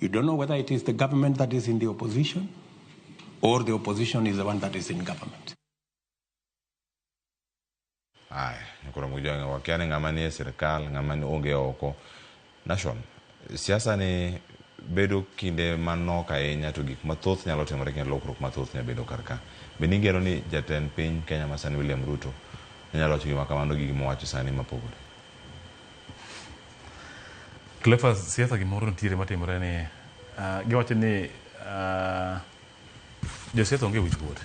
You don't know whether it is the government that is in the opposition or the opposition is the one that is in government. Aya, Nyakura Jwang' wakia ni ng'ama nie sirikal, ng'ama ni onge oko. Nation, siasa ni bedo kinde manok ahinya to gik mathoth nyalo timore kendo lokruok mathoth nyalo bedo kar ka. Bende igeno ni jatend piny Kenya masani William Ruto nyalo wacho gima kamano gi gima owacho sani mapogore? Cleophas, siasa gimoro nitiere matimore ni giwacho ni josiasa onge wich kuot.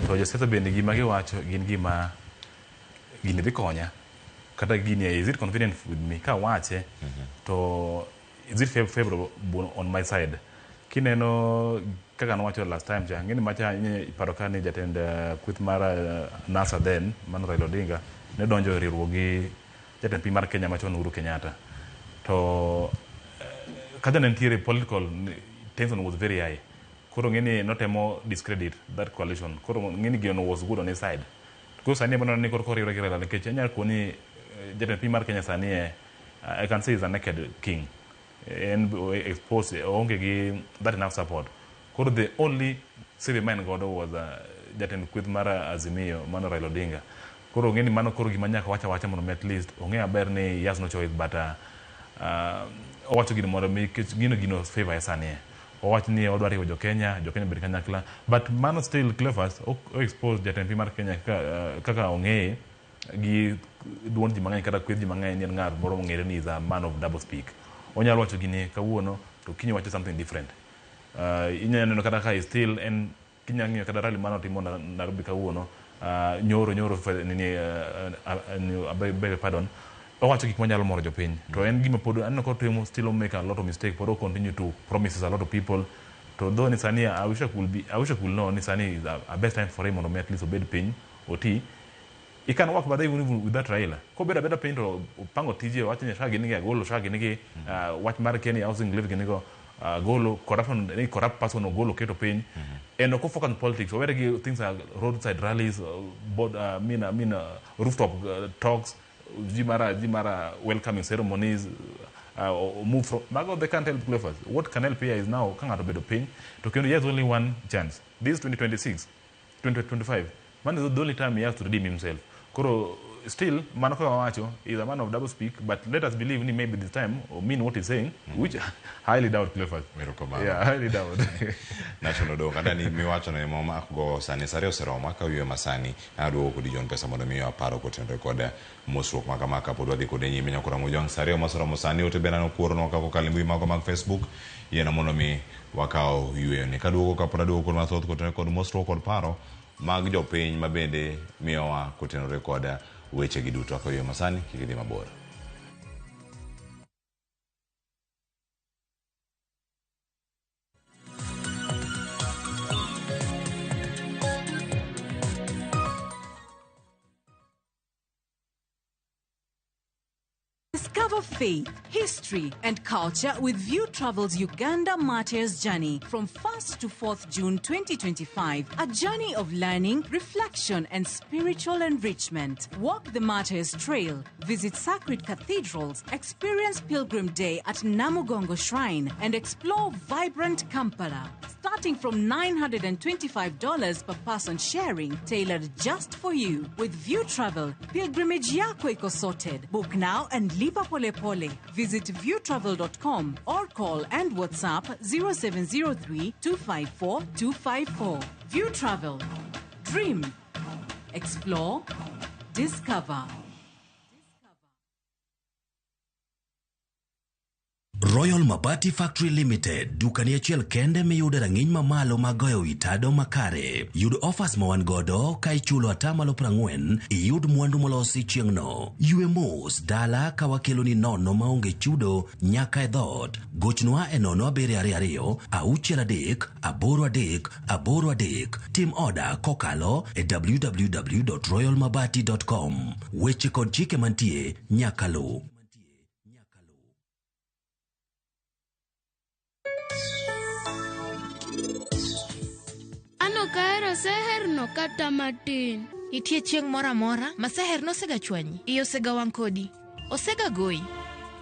To josiasa bende gima giwacho gin gima gini dhi konya kata gini is it convenient with me ka wache to is it favorable on my side. Kineno kaka nowacho last time cha ng'eni macha paro ka ni jatend kweth mar NASA then mano Raila Odinga ne donjo e riwruok gi jatend piny mar Kenya machon Uhuru Kenyatta to kacha ne nitiere political tension was very high. Koro ng'eni notemo discredit that coalition. Koro ng'eni gino was good on his side. Koro sani ema ni koro koriwre gi Raila nikech anyalo koni jatend piny mar Kenya sani e I can say is a naked king. En exposed, oonge gi that enough support. Koro the only save ma en godo was jatend kweth mar Azimio mano Raila Odinga. Koro ng'eni mano koro gima nyaka wacha wacha mondo mi at least ong'e maber ni he has no choice but owacho gino mondo mi nikech gino favor e sani. Owach ni odwa riwo jo Kenya, jo Kenya bed kanyakla. But mano still Cleophas o expose jatend piny mar Kenya kaka ong'eye gi duond ji mang'eny kata kweth ji mang'eny ni en ng'at moro mong'ere ni is a man of double speak. Onyalo wacho gini kawuono to kiny owacho something different. Inyalo neno kata ka still en kinya ng'iyo kata rally mane otimo Nairobi kawuono nyoro nyoro nini beg pardon owacho gik manyalo moro jopiny to en gima pod aneno kotimo still make a lot of mistake pod o continue to promises a lot of people to though ni sani I wish I could know ni sani is a best time for him mondo mi at least obed piny oti. He can work but even without Raila. Kobedo abeda piny to opango tije owacho ni SHA gini gi agolo SHA gini gi wach mar Kenya housing levy gini go golo corruption ni corrupt person ogolo keto piny and ok focus on politics owere gi things like roadside rallies board, I mean, rooftop talks ji mara welcoming ceremonies move from mago they can't help Cleophas. What can help here is now ka ng'ato obedo piny to kendo he has only one chance, this 2026 2025 man is the only time he has to redeem himself. Koro still mano kaka wawacho is a man of double speak, but let us believe ni maybe this time or mean what he's saying, which highly doubt, Cleophas. Erokamano. Yeah, highly doubt. National Odong, kata ni miwacho no ema omak go sani sare oseromo ka wiye masani aduogo kodi John Pesa mondo miyo aparo kotenore kod mosruok ma kama kapod wadhi kode nyime nyakora Mojwang' sare oseromo sani ote bende nokuoronwa ka kokalo e mbui mago mag Facebook yiena mondo mi wakaw yweyo ni kaduogo kapod aduogo kod mathoth kotenore kod mosruok kod paro mag jopiny ma bende miyowa kotenore kod wechegi duto akaw yweyo masani kik idhi mabor. Discover faith, history, and culture with View Travel's Uganda Martyrs Journey from 1st to 4th June 2025. A journey of learning, reflection, and spiritual enrichment. Walk the Martyrs Trail, visit sacred cathedrals, experience Pilgrim Day at Namugongo Shrine, and explore vibrant Kampala. Starting from $925 per person sharing, tailored just for you. With View Travel, pilgrimage yako iko sorted. Book now and lipa pole pole. Visit viewtravel.com or call and WhatsApp 0703 254 254. View Travel. Dream. Explore. Discover. Royal Mabati Factory Limited, dukani achiel kende miyude rang'iny mamalo mag goyo wi tado makare. Yud offers ma wan godo ka ichulo atamalo 40 iyud mwandu molosi chieng'no. Ywe mos dala ka wakeloni nono maonge chudo nyaka e dhoot. Gochnwa e 0722 63 83 83. Tim oda kokalo e www.royalmabati.com. Weche kod chike mantie nyaka luw. An ok ahero seher no kata matin. Nitie chieng' moro amora ma Seher nosegachwanyi? Iye osegawang' kodi? Osegagoyi?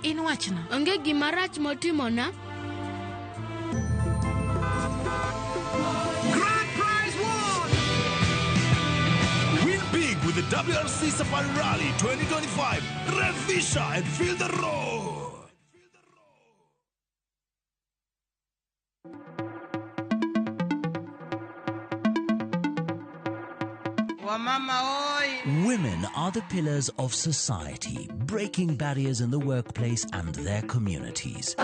In wachna. Onge gima rach motimona. Grand prize won! Win big with the WRC Safari Rally 2025. Revisha and feel the roar. Wamama oi! Women are the pillars of society, breaking barriers in the workplace and their communities.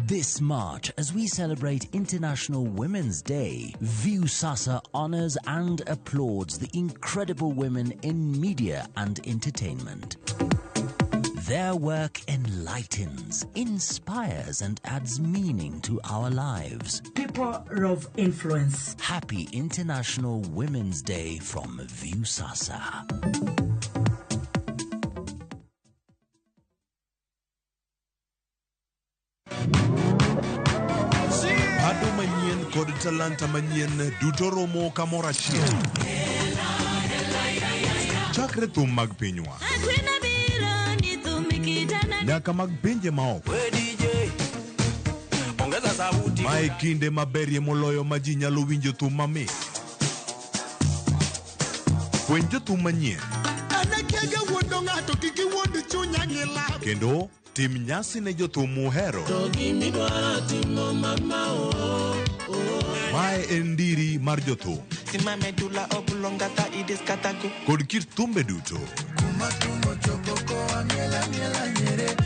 This March, as we celebrate International Women's Day, Viusasa honors and applauds the incredible women in media and entertainment. Their work enlightens, inspires, and adds meaning to our lives. People of influence. Happy International Women's Day from Viusasa. Pado manyien kod talanta manyien duto romo kamoro achiel. Chakre thum mag pinywa nyaka mag pinje maoko. Mae kinde maberie moloyo ma ji nyalo winjo thum mamit. Fweny jothum manyien Anakiaga wuondo ng'ato kik iwuond chunya gi lab. kendo tim nyasi ne jothum muhero. Mae en ndiri mar jothum kod kit thumbe duto.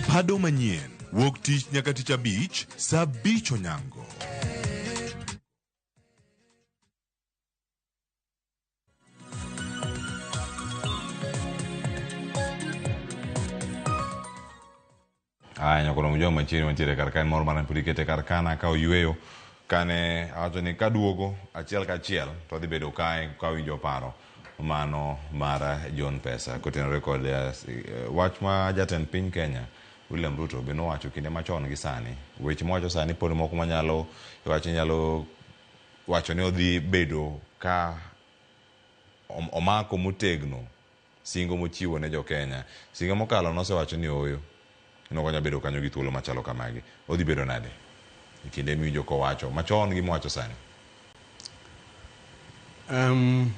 Pado manyien wuok tich nyaka tich abich saa abich onyango. Aya, nyakono mjua machiegni mantiere kar kae moro mana pod ikete kar kana ka oyweyo kane awacho ni kaduogo achiel kachiel to adhi bedo kae kawinjo paro mano mar John Pesa kotenore kod wach ma jatend piny Kenya William Ruto be nowacho kinde machon gi sani. Weche mowacho sani pod moko manyalo wach nyalo wacho ni odhi bedo ka omako motegno singo mochiwo ne jo-Kenya. Singo mokalo nosewacho ni ooyo nokonya bedo kanyo gi thuolo machalo kamagi. Odhi bedo nade e kinde miwinjo kowacho machon gi mowacho sani?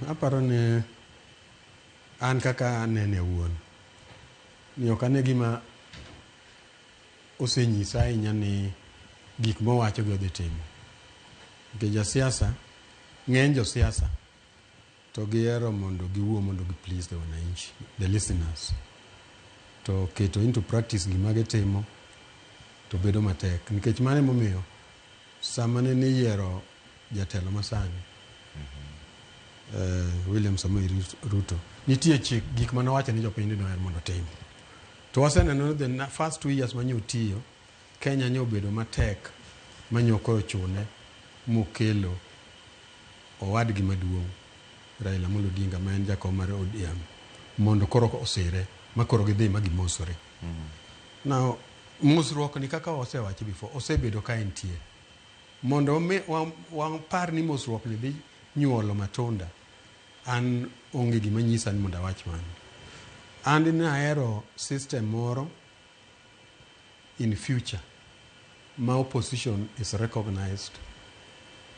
Aparo ni an kaka anene awuon ni ok ane gima osenyisa ahinya ni gik mowacho gi odhi timo. Nikech josiasa, ng'eny josiasa to gihero mondo giwuo mondo gi please the wananchi, the listeners. To keto into practice gima gitimo to bedo matek. Nikech mano emomiyo sama ne iyiero jatelo masani, William Samoei Ruto, nitie chik gik mane owacho ni jopiny ni doher mondo otim. To waseneno ni the first 2 years mane otiyo, Kenya ne obedo matek mane koro ochune mokelo owadgi maduong' Raila Amolo Odinga ma en jakom mar ODM Mondo koro osire ma koro gidhi ma gimosore. Now, mosruok ni kaka wasewacho before, osebedo ka entie. Mondo wapar ni mosruok ni dhi nyuolo matunda, an onge gima nyisa ni mondo awach mano. An nahero system moro in future ma opposition is recognized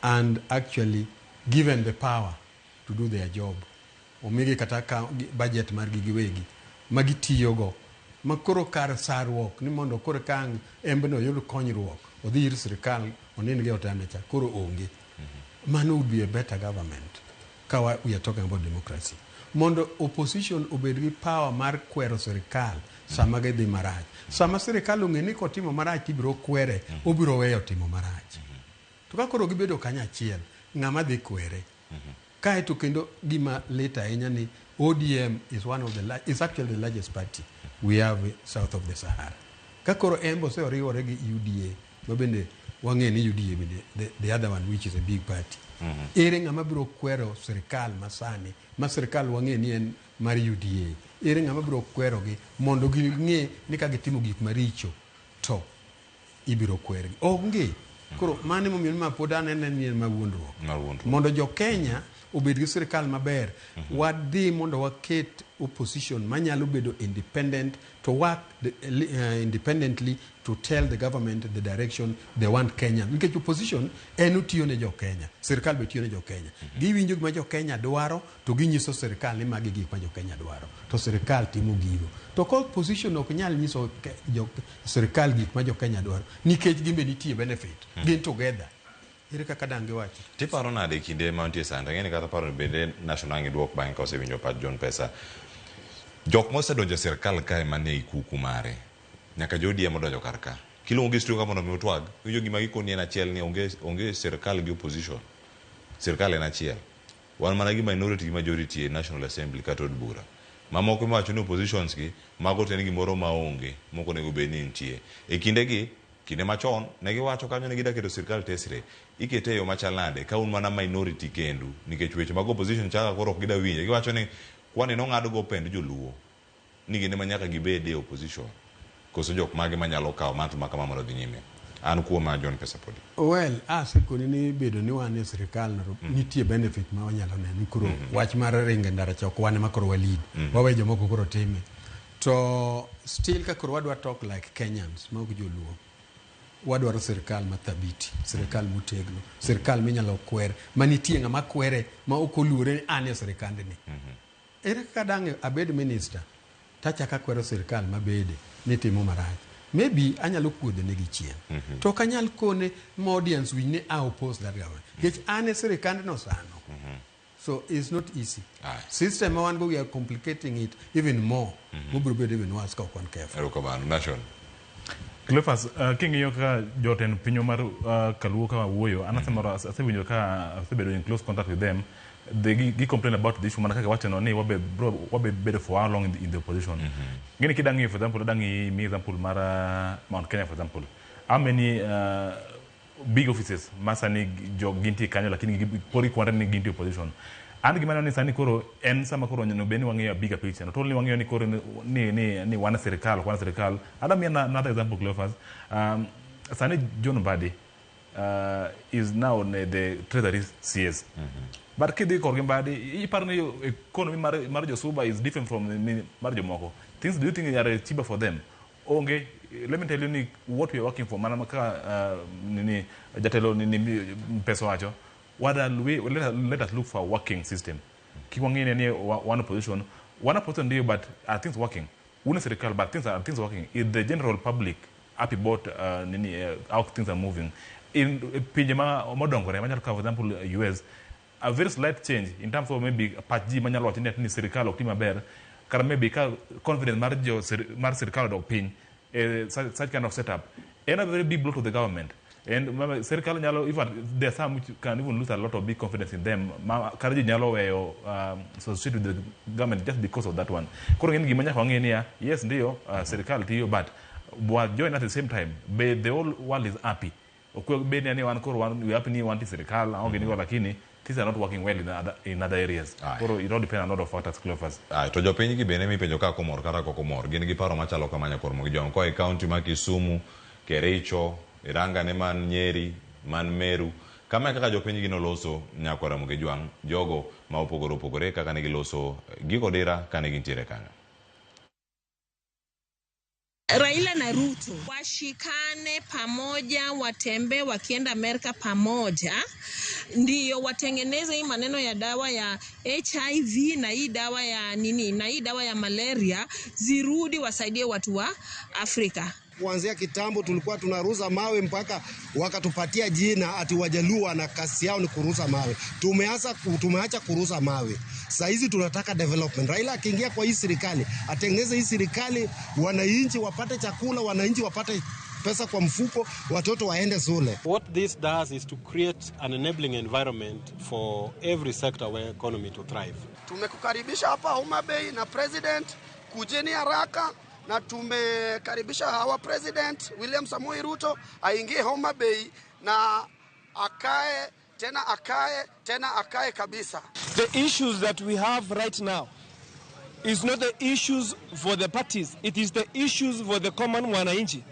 and actually given the power to do their job. Omigi kata ka budget margi giwegi ma gitiyogo, ma koro kar sarruok ni mondo koro ka ang' embno oyud konyruok odhi ir sirikal onind gi e otanda cha koro onge. Mano would be a better government ka we are talking about democracy. Mondo opposition obed gi power mar kwero sirikal sama gidhi marach. Sama sirikal ong'e ni kotimo marach tibiro kwere, obiro weyo timo marach. To ka koro gibedo kanyachiel, ng'ama dhi kwere? Kae to kendo gima lit ahinya ni ODM is one of the is actually the largest party we have south of the Sahara. Ka koro en be oseriwore gi UDA, ma bende wang'e ni UDA bende the other one which is a big party. Ere ng'ama biro kwero sirikal masani, ma sirikal wang'e ni en mar UDA? Ere ng'ama biro kwerogi mondo ging'e ni ka gitimo gik maricho to ibiro kwergi? Onge. Koro mano emomiyo ma pod anene ni en mawuondruok. Mondo jo Kenya obed gi sirikal maber, wadhi mondo waket opposition manyalo bedo independent to work independently to tell the government the direction they want Kenya. Nikech opposition en otiyo ne jo Kenya, sirikal be tiyo ne jo Kenya. Giwinjo gima jo Kenya dwaro to ginyiso sirikal ni magi gik ma jo Kenya dwaro. To sirikal timo gigo. To ka opposition ok nyal nyiso sirikal gik ma jo Kenya dwaro, nikech gin be nitie benefit, gin together. Ere kaka dang' giwacho? Tiparo nade kinde ma nitie sani? Ang'e ni kata paro bende National ang' iduok bang'e ka osewinjo pach John Pesa. Jok mosedonjo e sirkal kae manie ikuku mare, nyaka jo ODM odonjo kar ka. Kiluongo gi studio ka mondo mi utwag, iwinjo gima gikoni en achiel ni onge sirkal gi opposition. Sirkal en achiel. Wan mana gi minority gi majority e National Assembly kata od bura. Mamoko miwacho ni oppositions gi, mago to en gimoro maonge, mok onego bed ni nitie. E kinde gi, kinde machon, ne giwacho kanyo ni gida keto sirkal tesre. Ikete e yo machal nade ka un mana minority kendu, nikech weche mag opposition chaka koro ok gida winjo. Giwacho ni kwani nong'ad go pend joluo ni gin ema nyaka gibed e opposition. Koso jok mage manyalo kawo mantle ma kama mondo odhi nyime. An kuoma John Pesa podi. Well, asekoni ni bedo ni wan e sirikal no nitie benefit ma wanyalo neno ni koro wach mar ringo e ndara cha ok wan ema koro wa lead. Wawe jomoko koro time. To still ka koro wadwa talk like Kenyans ma ok joluo, wadwaro sirikal mathabiti, sirikal motegno, sirikal minyalo kwer, manitie ng'ama kwere ma ok oluore ni an e sirikandni. Ere kaka dang' abed minister tachako akwero sirikal mabede ni timo marach? Maybe anyalo kuodho negi chien. To ok anyal kone ma audience winj ni I oppose that government. Nikech an e sirikandno sano. So it's not easy. System ma wan go, we are complicating it even more. Mobiro bedo even worse ka ok wan careful. Erokamano. Nation. Cleophas, king'iyo kaka jotend pinywa mar Kaluo ka wuoyo, an asemoro asewinjo ka asebedo in close contact with them. They gi complain about the issue mana kaka wacho no ni wabe bro wabe bedo for how long in the opposition. Ng'eni kidang'iyo, for example, adang'i mi example mar Mount Kenya, for example. How many big offices ma sani jo gintie kanyo lakini pod gikwanre ni gintie opposition. An gima aneno ni sani koro en sama koro onego bed ni wang'iyo a bigger picture. Not only wang'iyo ni koro ni wan e sirikal, ok wan e sirikal. Adwa miyi another example, Cleophas. Sani John Mbadi is now the Treasury CS. But kidhi korgi Mbadi, iparo ni economy mar Josuba is different from mar jomoko. Things, do you think are cheaper for them? Onge. Let me tell you ni what we are working for, mana ka nini jatelo nini Pesa wacho, let us look for a working system. Kik wang'i ni one opposition, one opposition ndio, but are things working? Un e sirikal, but things working? Is the general public happy about nini, how things are moving? In pinje ma modongore, manyalo kawo for example US, a very slight change in terms of maybe pach ji manyalo wacho ni sirikal ok ti maber, kata maybe ka confidence mar jo mar sirikal odok piny, such kind of setup, en a very big blow to the government. And sirikal nyalo, even there are some which can even lose a lot of big confidence in them. Ma kata ji nyalo weyo associate with the government just because of that one. Koro ng'eni gima nyaka wang'e niya, yes ndio, sirikal tiyo, but wa join at the same time. Be the whole world is happy. Ok bed ni wan koro wan we happy ni wan ti sirikal, aonge nigo, lakini Things are not working well in other areas. Koro it all depends on a lot of factors, Cleophas. Aye, to jopiny gi bende mipenjo ka komor kata ok omor gin gi paro machalo kama nyakwar Mogi Jong koa e kaunti ma Kisumu, Kericho, Irangane man Nyeri, man Meru. Kama e kaka jopiny gi noloso nyakwar Ramogi Jwang' jogo ma opogore opogore kaka ne giloso giko dira kane gintiere kanyo. Raila na Ruto washikane pamoja, watembee wakienda Amerika pamoja, ndiyo watengeneze hii maneno ya dawa ya HIV na hii dawa ya nini na hii dawa ya malaria zirudi, wasaidie watu wa Afrika. Kuanzia kitambo tulikuwa tunarusa mawe mpaka wakatupatia jina ati Wajaluo na kasi yao ni kurusa mawe. Tumeacha kurusa mawe. Saa hizi tunataka development. Raila akiingia kwa hii serikali, atengeneze hii serikali, wananchi wapate chakula, wananchi wapate pesa kwa mfuko, watoto waende shule. What this does is to create an enabling environment for every sector of our economy to thrive. Tumekukaribisha hapa Homa Bay na president, kujeni haraka na tumekaribisha hawa President William Samoei Ruto aingie Homa Bay na akae tena, akae tena, akae kabisa. The issues that we have right now is not the issues for the parties, it is the issues for the common mwananchi.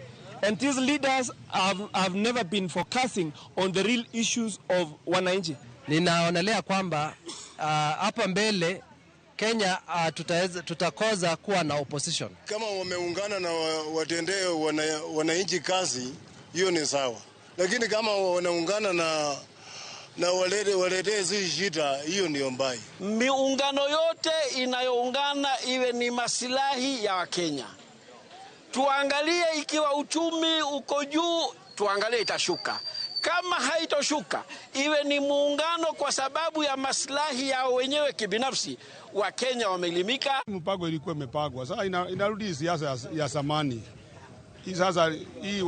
And these leaders have never been focusing on the real issues of wananchi. Ninaonelea kwamba hapa mbele Kenya tutakosa kuwa na opposition. Kama wameungana na watendee wananchi kazi, hiyo ni sawa, lakini kama wanaungana na waletee sisi shida, hiyo ndio mbaya. Miungano yote inayoungana iwe ni masilahi ya Wakenya. Tuangalie ikiwa uchumi uko juu, tuangalie itashuka. Kama haitoshuka, iwe ni muungano kwa sababu ya maslahi yao wenyewe kibinafsi. Wakenya wameelimika. Mpango ilikuwa imepangwa, sasa inarudi siasa ya zamani. Hii sasa hii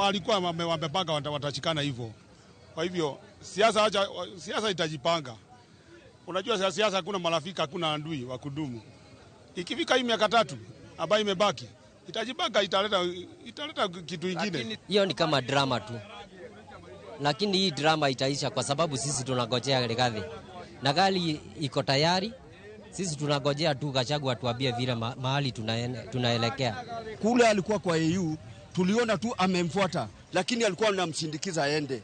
walikuwa wamepanga watashikana hivyo. Kwa hivyo siasa, acha siasa itajipanga. Unajua siasa hakuna marafiki, hakuna adui wa kudumu. Ikifika hii miaka 3 ambayo imebaki, itajipanga, italeta kitu kingine. Hiyo ni kama drama tu. Lakini hii drama itaisha kwa sababu sisi tunangojea Rigathi. Na gari iko tayari. Sisi tunangojea tu Gachagua atuambie vile mahali tunaelekea. Kule alikuwa kwa AU, tuliona tu amemfuata, lakini alikuwa anamsindikiza aende.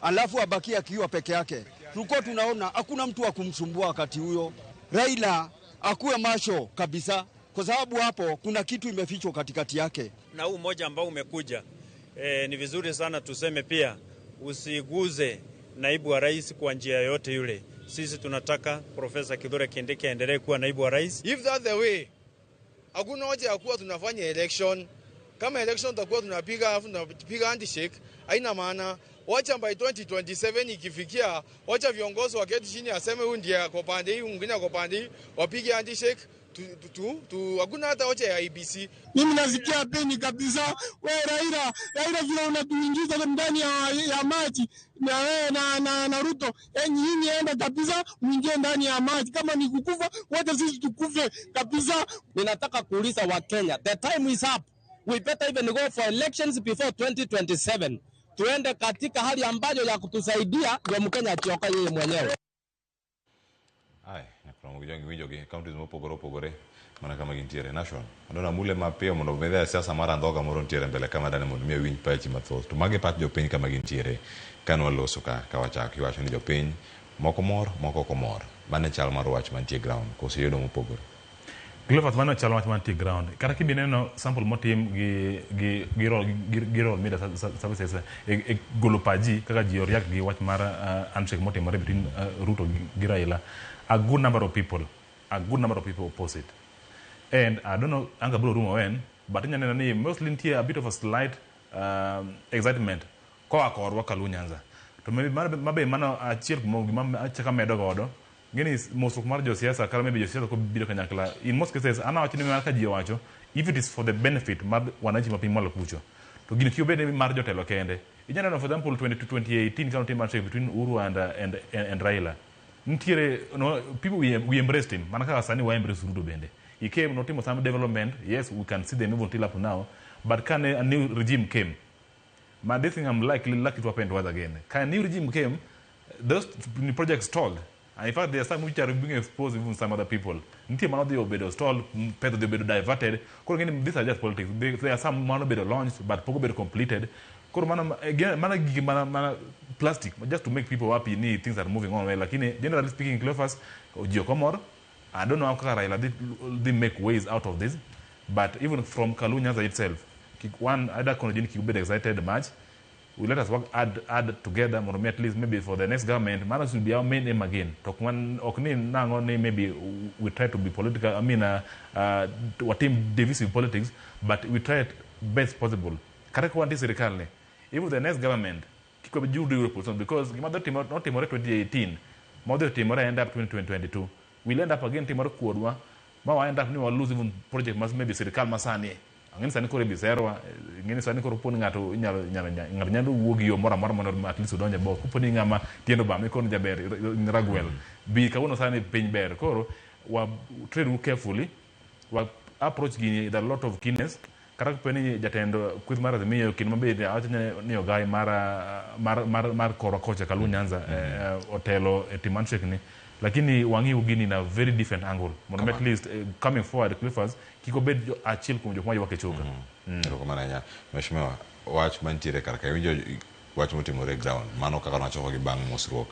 Alafu abaki akiwa peke yake. Tulikuwa tunaona hakuna mtu wa kumsumbua wakati huyo. Raila akuwe macho kabisa, kwa sababu hapo kuna kitu imefichwa katikati yake. Na huu mmoja ambao umekuja, ni vizuri sana tuseme pia usiguze naibu wa rais kwa njia yoyote yule. Sisi tunataka Profesa Kithure Kindiki aendelee kuwa naibu wa rais. If that's the way, hakuna hoja ya kuwa tunafanya election. Kama election tutakuwa tunapiga alafu tunapiga handshake, haina maana. Wacha by 2027 ikifikia, wacha viongozi waketi chini aseme huyu ndiye ako pande hii, mwingine ako pande hii, wapige handshake. Hakuna hata hoja ya IEBC. Mimi nasikia peni kabisa. Wewe Raila, Raila vile unatuingiza ndani ya maji na wewe na Ruto, nyinyi enda kabisa muingie ndani ya maji. Kama ni kukufa, wote sisi tukufe kabisa. Ninataka kuuliza wa Kenya, the time is up. We better even go for elections before 2027. Tuende katika hali ambayo ya kutusaidia ndio Mkenya achioka yeye mwenyewe. Ai, nyakwar Ramogi winjo gi counties mopogore opogore mana kama gintiere national. Adona mule mapiyo mondo medhe siasa mar andhoga moro ntiere mbele kama dane mondo mi awinj pachi mathoth. To magi pach jopiny kama gintiere kane waloso ka wachako iwacho ni jopiny moko mor, moko ok omor. Mano e chal mar wach mantie ground koso yudo mopogore. Cleophas, mano chal wach mantie ground. Kata kibineno sample motim gi Royal Media Services e golo paji kaka ji oriak gi wach mar handshake motimore between Ruto gi Raila. A good number of people oppose it. And I don't know anga bro rumo when, but inya neno ni mostly nitie a bit of a slight excitement koa korwa Kaluo Nyanza. To maybe mabe mano achiel kuom gima achaka medo godo ngeni mosruok mar josiasa kata maybe josiasa kobiro kanyakla in most cases ana wacho ni mar ka ji owacho if it is for the benefit mar wananchi ma piny mwalo kucho to gino kik obed mar jotelo kende. Inya neno for example 2018 kano tim handshake between Uhuru and Raila. Nitiere no, people we embraced him mana kaka sani wa embrace Ruto bende. He came notimo some development, yes, we can see them even till up now, but can a new regime came, but this thing I'm likely lucky to happen to us again. Can a new regime came, Those projects stalled. And in fact, there are some which are being exposed even some other people. Nitie mano dhi obedo stalled, pesa dhi obedo diverted. Koro ng'eni these are just politics. There are some mano obedo launched but pok obedo completed. Koro mano again mana gigi mana plastic just to make people happy ni things are moving on well. Lakini generally speaking, Cleophas, ji ok omor. I don't know how kaka Raila dhi make ways out of this. But even from Kalu Nyanza itself, one either kono ji ni kik ubed excited much. We let us work add together mondo mi at least maybe for the next government mano should be our main aim again. To ok ni nang'o ni maybe we try to be political, I mean watim divisive politics, but we try it best possible. Kata ka wantie sirikal ni, even the next government kik wabed opposition, because gima dhi notimore 2018 modhi timore end up 2022 we'll end up again timore kuodwa ma wa end up ni wa lose even project mas maybe sirikal masani. Ang'eni sani koro ibiserwa, ing'eni sani koro poni ng'ato inyalo ng'ato nyalo wuok gi yo moro amora mondo at least odonje bo. Koponi ng'ama tiende obam ikono jaber in ragwel. Bi kawuono sani piny ber. Koro wa tread carefully, wa approach gini with a lot of keenness. Kata koponi jatend kweth mar Azimio kinde mabe awacho ni ogai mar korwa kocha Kalu Nyanza otelo e timo handshake ni. Lakini wang'iyo gini in a very different angle. Mondo at least coming forward Cleophas kik obed achiel kuom jok ma ywak e choka. Erokamano ahinya. Mheshimiwa, wach mantiere kar ka iwinjo wach motimore e ground mano kaka nwachoko gi bang' mosruok.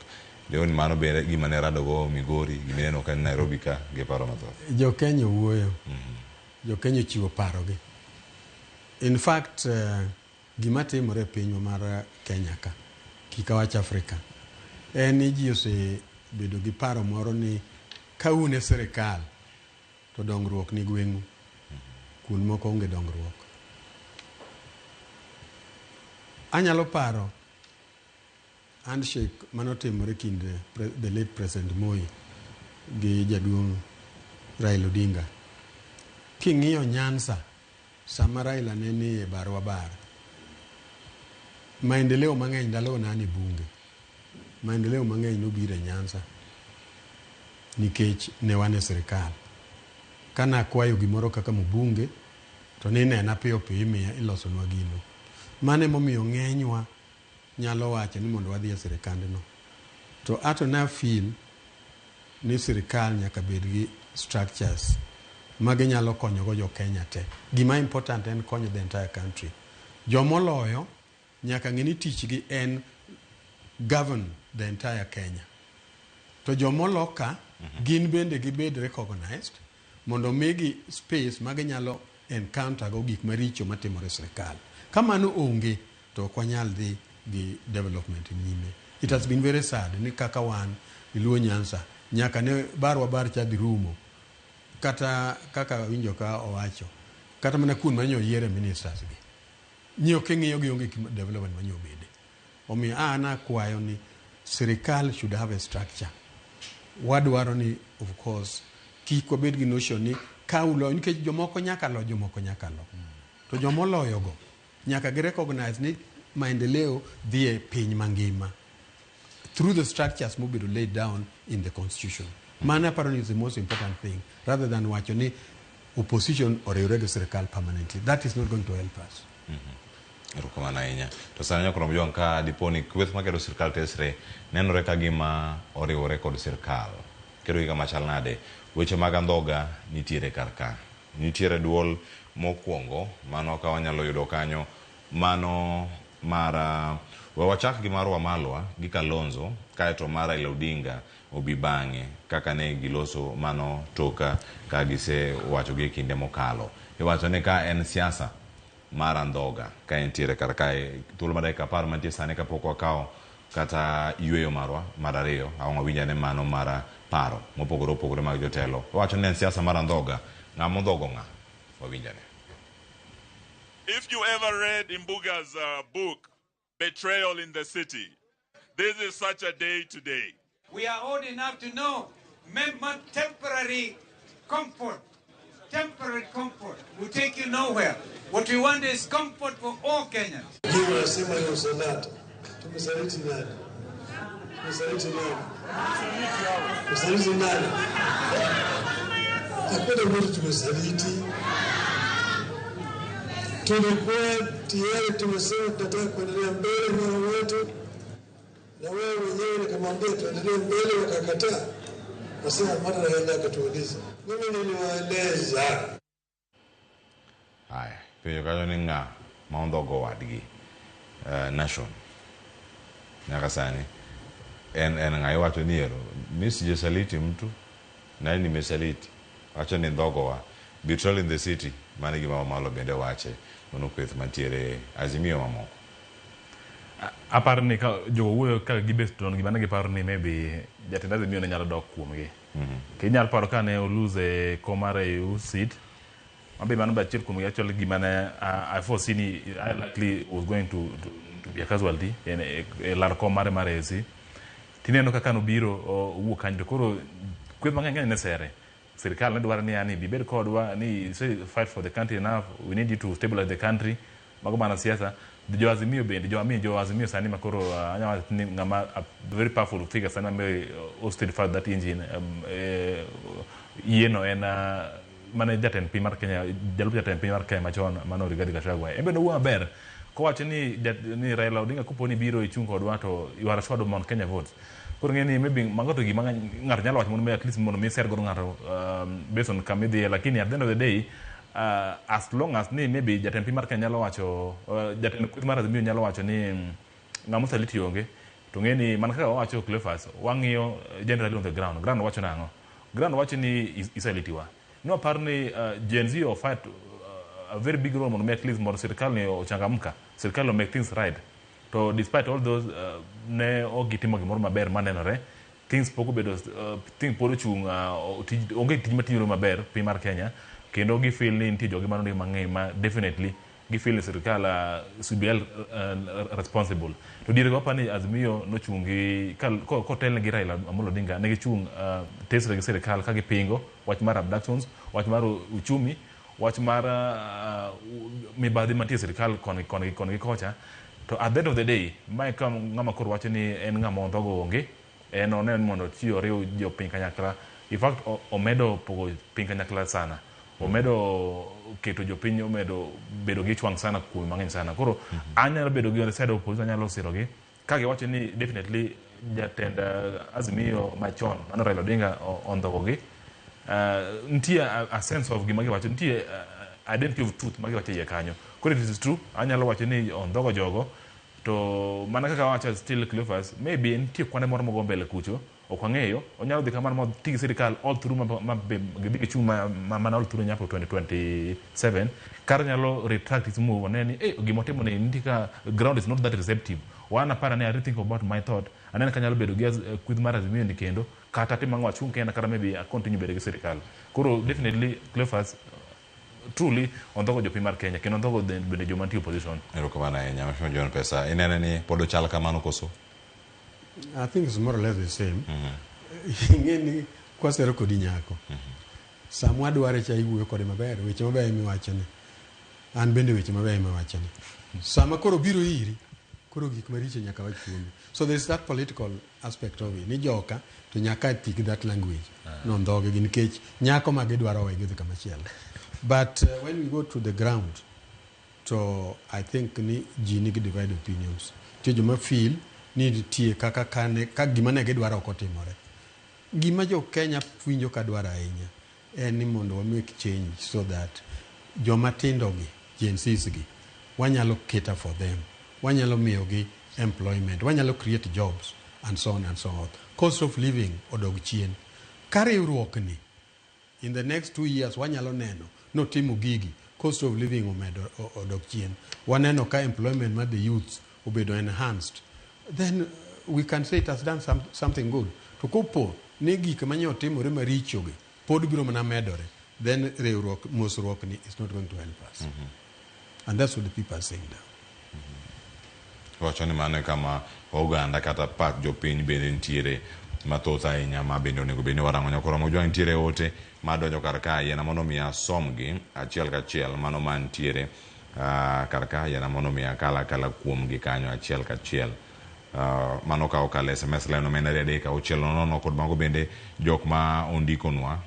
Leo ni mano be gima ne radogo Migori, gima ineno ka Nairobi ka gi paro mathoth. Jo Kenya wuoyo. Jo Kenya ochiwo parogi. In fact, gima timore e pinywa mar Kenya ka, kik awach Afrika, en ni ji osebedo gi paro moro ni ka un e sirikal to dongruok ni gweng'u, kuond moko onge dongruok. Anyalo paro handshake manotimore kind the late President Moi gi jaduong' Raila Odinga. King'iyo Nyanza, sama Raila ne ni e barwa bar, maendeleo mang'eny ndalogo ne an e bunge. Maendeleo mang'eny nobiro e Nyanza nikech ne wan e sirikal. Kana akwayo gimoro kaka mbunge to ninena piyo piyo imiya ilosonwa gino. Mano emomiyo ng'enywa nyalo wacho ni mondo wadhi e sirikandno. To ato na feel ni sirikal nyaka bed gi structures ma ginyalo konyogo jo Kenya te. Gima important en konyo the entire country. Jomoloyo nyaka ng'e ni tichgi en govern the entire Kenya. To jomoloka gin bende gibed recognized mondo migi space ma ginyalo encounter go gik maricho matimore e sirikal. Ka mano onge to ok wanyal dhi gi development nyime. It has been very sad ni kaka wan Luo Nyanza nyaka ne barwa bar cha dhi rumo kata kaka winjo ka owacho kata mana kuond manyo yiere ministers gi nyiewo king'iyo gi onge development manyo bede. Omiyo an akwayo ni sirikal should have a structure. Wadwaro ni of course kik wabed gi notion ni ka uloyo nikech jomoko nyaka lo jomoko nyaka lo. To jomoloyo go nyaka gi recognize ni maendeleo dhi e piny mangima through the structures mobedo laid down in the constitution. Mano aparo ni is the most important thing rather than wacho ni opposition oriwre gi sirikal permanently. That is not going to help us. Erokamano ahinya. To sani nyakoro mjong ka dipo ni kweth makedo sirikal tesre nenore ka gima oriwore kod sirikal. Kedo gi kama chal nade? Weche mag andhoga nitiere kar ka. Nitiere duol mokwongo mano ka wanyalo yudo kanyo mano mar we wachak gi mar Wamalwa gi Kalonzo kaeto mar Raila Odinga obi bang'e kaka ne giloso mano toka ka gisewacho gi e kinde mokalo. Iwacho ni ka en siasa mar andhoga ka entiere kar kae thuolo mar dakika 10 mantie sani kapok wakawo kata yweyo marwa mar ariyo ang' wawinj ane mano mar paro mopogore opogore mag jotelo. Wacho ni en siasa mar andhoga, ng'ama ondhogo ng'a? Wawinj ane. If you ever read Imbuga's book, Betrayal in the City, this is such a day today. We are old enough to know temporary comfort. Temporary comfort will take you nowhere. What we want is comfort for all Kenyans. Tumesaliti nani? Tumesaliti nani? Tumesaliti nani? Hakuna mtu tumesaliti. Tulikuwa tayari tumesema tunataka kuendelea mbele na wetu, na wewe mwenyewe Nikamwambia tuendelee mbele, wakakataa. Nasema mbona Raila akatuuliza, mimi niliwaeleza. Haya, penjo kanyo ni ng'a ma ondhogo wadgi Nation nyaka sani en ng'a iwacho ni ero mi sijasaliti mtu nani nimesaliti wacho ni ndhogowa betrayal in the city mano e gima Wamalwa bende wache mano kweth mantiere Azimio mamoko. Aparo ni ka jogo wuoyo ka gibet on gima ne giparo ni maybe jatend Azimio ne nyalo dok kuomgi. Inyalo paro ka ne olose kom mar AU seat mabe mano be achiel kuom actually gima ne I foresee ni I likely was going to be a casualty en e lar kom mare mar AUC. Tineno kaka nobiro owuok kanyo to koro kweth mang'eny ne sere. Sirikal ne dwaro ni yani bibed kodwa ni say fight for the country enough, we need you to stabilize the country. Mago mana siasa. Jo Azimio bende jo Azimio jo Azimio sani makoro anyalo wacho ni ng'ama a very powerful figure sani ma still fight that engine yieno en mane jatend piny mar Kenya, jalup jatend piny mar Kenya machon mano Rigathi Gachagua. En be nowuoyo maber kowacho ni Raila Odinga kopo ni biro ichung' kodwa to you are assured of Mount Kenya votes. Koro ng'e ni maybe mago to gima ng'ato nyalo wacho mondo mi at least mondo mi ser godo ng'ato based on kama idhiye, lakini at the end of the day as long as ni maybe jatend piny mar Kenya nyalo wacho jatend kweth mar Azimio nyalo wacho ni ng'ama osaliti onge to ng'e ni mana kaka wawacho Cleophas wang'iyo generally on the ground ground wacho nang'o ground wacho ni isalitiwa no apar ni Gen Z o fight a very big role mondo mi at least mondo sirikal ni ochangamka, sirikal o make things right. To despite all those ne ok gitimo gimoro maber manenore things pok obedo things pod ochung' onge tij matimore maber piny mar Kenya kendo gi feel ni nitie jogi manondik mang'eny ma definitely gi feel ni sirikal should be held responsible. To diere go aparo ni Azimio nochung' gi kotelne gi Raila Amolo Odinga ne gichung' tesre gi sirikal ka gipingo wach mar abductions, wach mar uchumi, wach mar mibadhi mantie e sirikal koni gi kocha. To at the end of the day mae ka ng'ama koro wacho ni en ng'ama ondhogo onge en oneno ni mondo ochi oriw jopiny kanyakla. In fact omedo pogo piny kanyakla sana, omedo keto jopiny omedo bedo gi ich wang' sana kuom mang'eny sana. Koro anyalo bedo gi on the side of opposition, anyalo sirogi ka giwacho ni definitely jatend Azimio machon mano Raila Odinga ondhogogi. Nitie a sense of gima giwacho, nitie identity of truth ma giwacho e iye kanyo. Koro if it is true anyalo wacho ni ondhogo jogo to mana kaka wacho still Cleophas maybe nitie kwande moro mogo mbele kucho ok wang'eyo onyalo dhi kamano ma ti gi sirikal all through ma be gidhi gichung' mana all through nyaka 2027 kar nyalo retract his move one ni gima otimo ni nitie ka ground is not that receptive wan apara ni I rethink about my thought aneno ka nyalo bedo gi kweth mar Azimio ni kendo kata tim ang'o achung' kenda kata maybe I continue bedo gi sirikal. Koro definitely Cleophas truly ondhogo jopiny mar Kenya kendo ondhogo bende joma nitie opposition. Erokamano ahinya Mheshimiwa John Pesa inene ni pod ochal kamano koso? I think it's more or less the same. Ing'e ni kwasero kodi nyako. Sama wadware cha iwuoyo kode maber, weche mabeyo miwachone. An bende weche mabeyo miwachone. Sama koro biro iri, koro gik maricho nyaka wach kuomi. So there is that political aspect of it. Ni joka to nyaka pick that language. No ndhoge gi nikech nyako ma gidwaro we gidhi kamachielo. But when we go to the ground, to I think ni ji nigi divide opinions. Nitie joma feel ni nitie kaka kane ka gima ne gidwaro ok otimore. Gima jo Kenya winjo ka dwaro ahinya en ni mondo wa make change so that joma tindo gi, Gen Zs gi, wanyalo cater for them. Wanyalo miyogi employment, wanyalo create jobs and so on and so on. Cost of living odog chien. Ka riwruok ni in the next 2 years wanyalo neno notimo gigi cost of living omedo odok chien waneno ka employment mar the youths obedo enhanced then we can say it has done something good. To kopo ni gik manye otimore maricho gi pod biro mana medore then riwruok mosruok ni is not going to help us and that's what the people are saying now. Wacho ni mano e kama oganda kata pach jopiny bende nitiere mathoth ahinya ma bende onego bed ni warango nyakoro Mojwang' nitiere ote madonjo kar ka yiena mondo mi asomgi achiel kachiel mano mantiere kar ka yiena mondo mi akal akala kuomgi kanyo achiel kachiel mano ka okalo SMS line omenda 3 6 0 kod mago bende jok ma ondikonwa.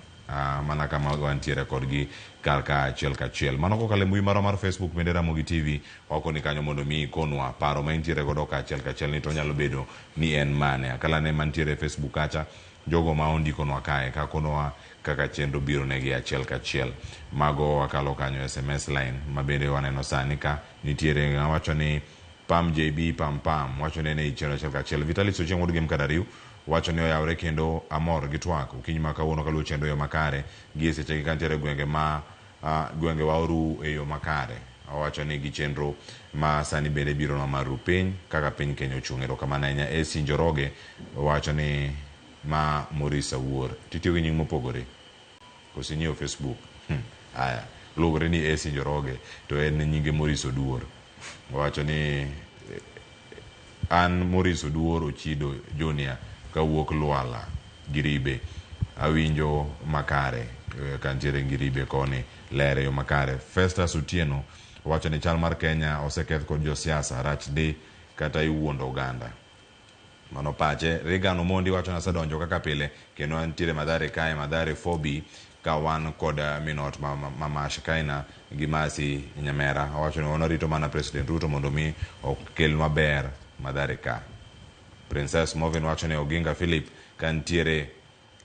Mana kama wantiere kodgi kar ka achiel kachiel. Mano kokalo e mbui marwa mar Facebook bende Ramogi TV wakoni kanyo mondo mi ikonwa paro ma intiere godo ka achiel kachiel ni to nyalo bedo ni en mane. Akalane mantiere e Facebook kacha jogo ma ondikonwa kae kakonowa kaka chenro biro negi achiel kachiel. Mago wakalo kanyo SMS line ma bende waneno sani ka nitiere ng'ama wacho ni Pam JB Pam Pam wacho ni en ei chenro achiel kachiel. Vitalis Ochieng' wuod Gem Kadariu wacho ni oyawre kendo amor gi twak okinyi ma kawuono kaluwo chenro e yo makare gi e sechegi kantiere gwenge ma gwenge wa oru e yo makare. Owacho ni gi chenro ma sani bende bironwa mar ru piny kaka piny Kenya ochung'. Erokamano ahinya. AC Njoroge wacho ni ma Maurice Awuor. Titiyo gi nying mopogore koso inyiewo Facebook? Aya, luwore ni AC Njoroge to en nyinge Maurice Oduor. Owacho ni an Maurice Oduor Ochido Junior kawuok Lwala Giribe. Awinjo makare kantiere Ngiribe koni ler e yo makare. Festus Otieno wacho ni chal mar Kenya oseketh kod josiasa rach ndi kata iwuondo oganda. Mano pache. Regan Omondi wacho ni asedonjo kaka pile kendo antiere Mathare kae Mathare 4B ka wan kod minot mama Shakaina gi Mercy Nyamera. Owacho ni wan warito mana President Ruto mondo mi okelnwa ber Mathare ka. Princess Movin wacho ni Oginga Philip kantiere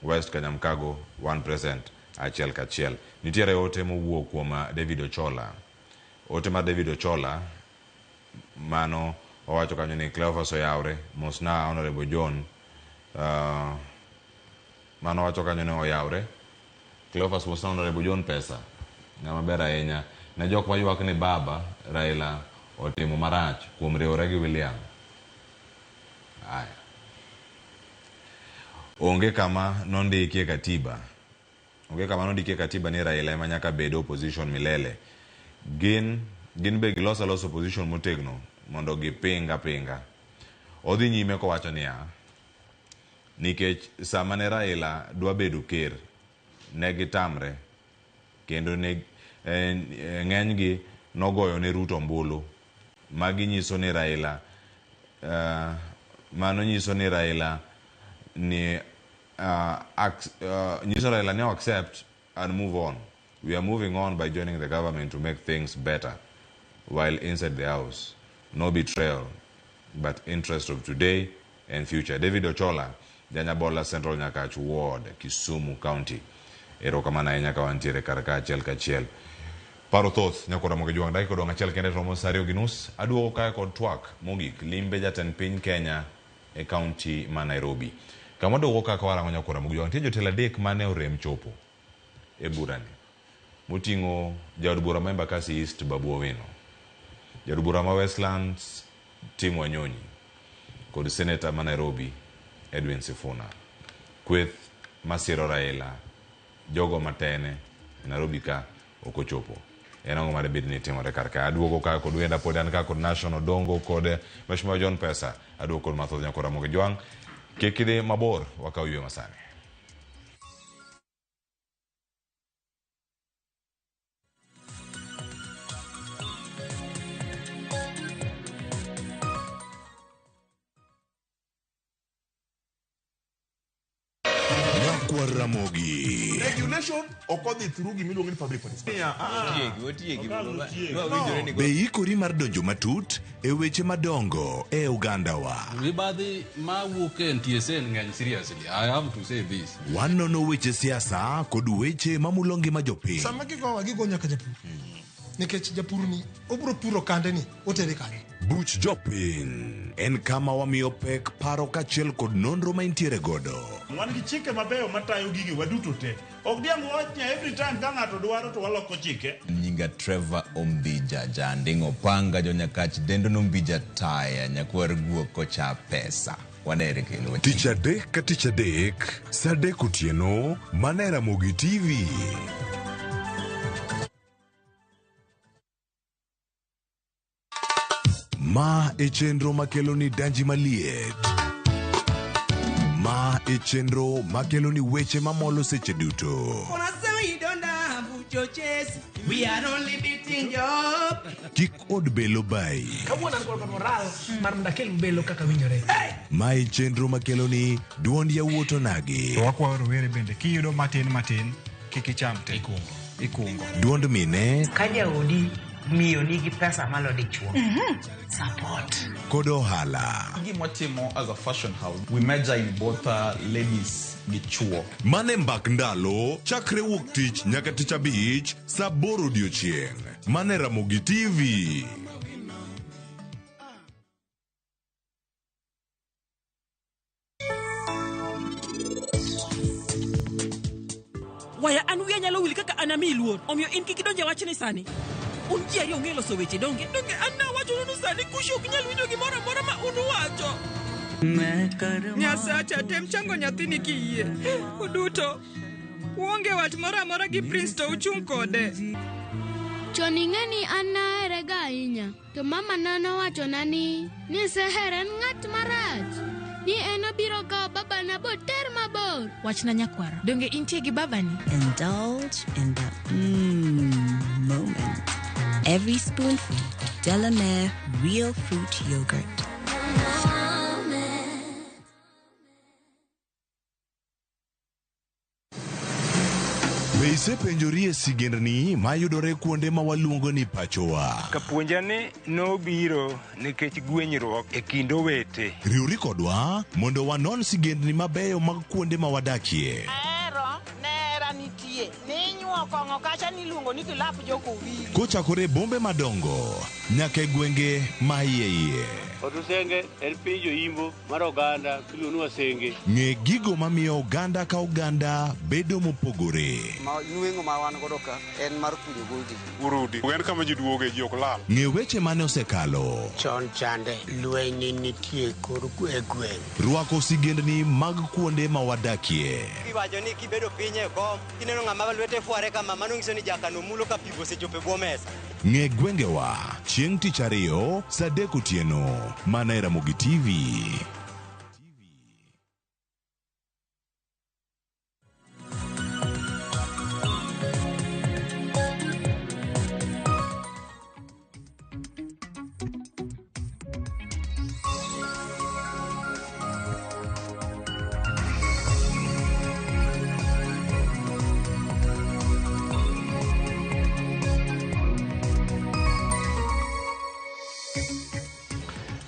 West Kanyamkago 1% achiel kachiel. Nitiere ote mowuok kuom David Ochola. Ote mar David Ochola mano owacho kanyo ni Cleophas oyawre mosna Honorable John mano owacho kanyo ni oyawre Cleophas mosna Honorable John Pesa ng'ama ber ahinya ne jok maywak ni baba Raila otimo marach kuom riwore gi William. Aya. Onge kama nondikie katiba. Onge kama nondikie katiba ni Raila ema nyaka bed opposition milele. Gin be giloso alosa opposition motegno mondo gipinga pinga. Odhi nyime kowacho niya, nikech sama ne Raila dwa bedo ker, ne gitamre kendo ne ng'enygi nogoyo ne Ruto ombulu. Magi nyiso ni Raila mano nyiso ni Raila ni nyiso Raila ni accept and move on. We are moving on by joining the government to make things better while inside the house. No betrayal, but interest of today and future. David Ochola, Janyabola Central Nyakach Ward, Kisumu County. Erokamano ahinya ka wantiere kar ka achiel kachiel. Paro thoth nyakora Ramogi Jwang' dakika odong' achiel kende romo saa 2:30. Aduogo kae kod twak mogik limbe jatend piny Kenya e kaunti ma Nairobi. Kama waduogo kaka warango nyakora Ramogi Jwang' nitie jotelo adek mane orem chopo e burani. Moting'o jaod bura ma Embakasi East Babu Owino, jaod bura ma Westlands Tim Wanyonyi kod seneta ma Nairobi Edwin Sifuna. Kweth masiro Raila jogo matene Nairobi ka ok ochopo. En ang'o madibed ni timore kar ka? Aduogo ka kod wenda pod an ka kod Nation Odongo kod Mheshimiwa John Pesa. Aduogo kod mathoth nyakora Ramogi Jwang'. Kik idhi mabor, wakaw yweyo masani. Ramogi. Regulation ok odhi through gimiluongo ni public participation. Be ikori mar donjo matut e weche madongo e ogandawa. Mibadhi mawuok e NTSA ng'eny seriously. I have to say this. Wanono weche siasa kod weche mamulo ngima jopiny. Sama gigowa gigo nyaka japur. Nikech japur ni obro puro kande ni otere kanye. Buch jopiny en kama wamiyo pek paro kaachiel kod nonro ma intiere godo. Wan gi chike mabeyo matayo gigi waduto te. Ok diang' wach ni every time ka ng'ato dwaro to waloko chike. Nyinga Trevor Ombija Janding'o Panga Jonyakach Dendo Nombija Taya Nyakwar Guok Kocha Pesa. Wanere kendo. Tich adek ka tich adek, saa 3 otieno, mana e Ramogi TV. Ma e chenro makelo ni danji maliet. Ma e chenro makelo ni weche mamolo seche duto. We are only beating job. Kik od belo bayi. Kawuono an kod moral mar mondo akel belo kaka winjore. Ma e chenro makelo ni duond yawuot onagi. To wakwayo rowere bende kiyudo matin matin Kik icham te. Ikungo. Duond mine Ka jaodi miyo nigi pesa malo dichuo. Support. Kod ohala. Gima watimo as a fashion house, we major in both ladies gi chuo. Mane mbak ndalo chakre wuok tich nyaka tich abich saa aboro odiochieng'. Mane Ramogi TV. Waya an wiya nyalo wil kaka an amiyi luor. Omiyo in kik idonje wachni sani. Un ji ariyo ong'e loso weche donge? Donge an nawachonu ni sani Kushi ok nyal winjo gimoro amora ma un uwacho. Nyasacha, tem chango nyathini kiyie. Uduto. Uonge wach moro amora gi Prince to uchung' kode. Chon ing'e ni an nahere ga ahinya, to mama na nowachona ni Seher en ng'at marach, ni en obiro kawo babana boter mabor. Wachna nyakwara, donge intie gi babani? Indulge in the moment. Every spoonful of Delamere real fruit yogurt. Be isepenjori e sigendni mayudore kuonde ma waluongo ni pachowa? Kapuonja ni nobiro nikech gwenyruok e kind owete. Riwri kodwa mondo wanon sigendni mabeyo mag kuonde ma wadakie. Ahero nera nitie ninyuo kong'o kacha niluongo ni kilap jokowili. Kochakore e bombe madongo nyaka e gwenge ma iye iye. Otusenge en piny joimbo mar oganda miluongo ni Wasenge. Ng'e gigo mamiyo oganda ka oganda bedo mopogore. Ma nweng'o ma wan godo ka en mar kunyo goldi. Urudi. En kama ji duoge ji ok lal. Ng'e weche mane osekalo. Chon chande lweny nitie kor e gweng'. Rwako sigendni mag kuonde ma wadakie. Iwacho ni kibedo piny e kom, kineno ng'ama lwete fware kama, mano nyiso ni jakano mulo ka pi osechopo e bwo mesa. Ng'e gwengewa chieng' tich ariyo saa adek otieno mana e Ramogi TV.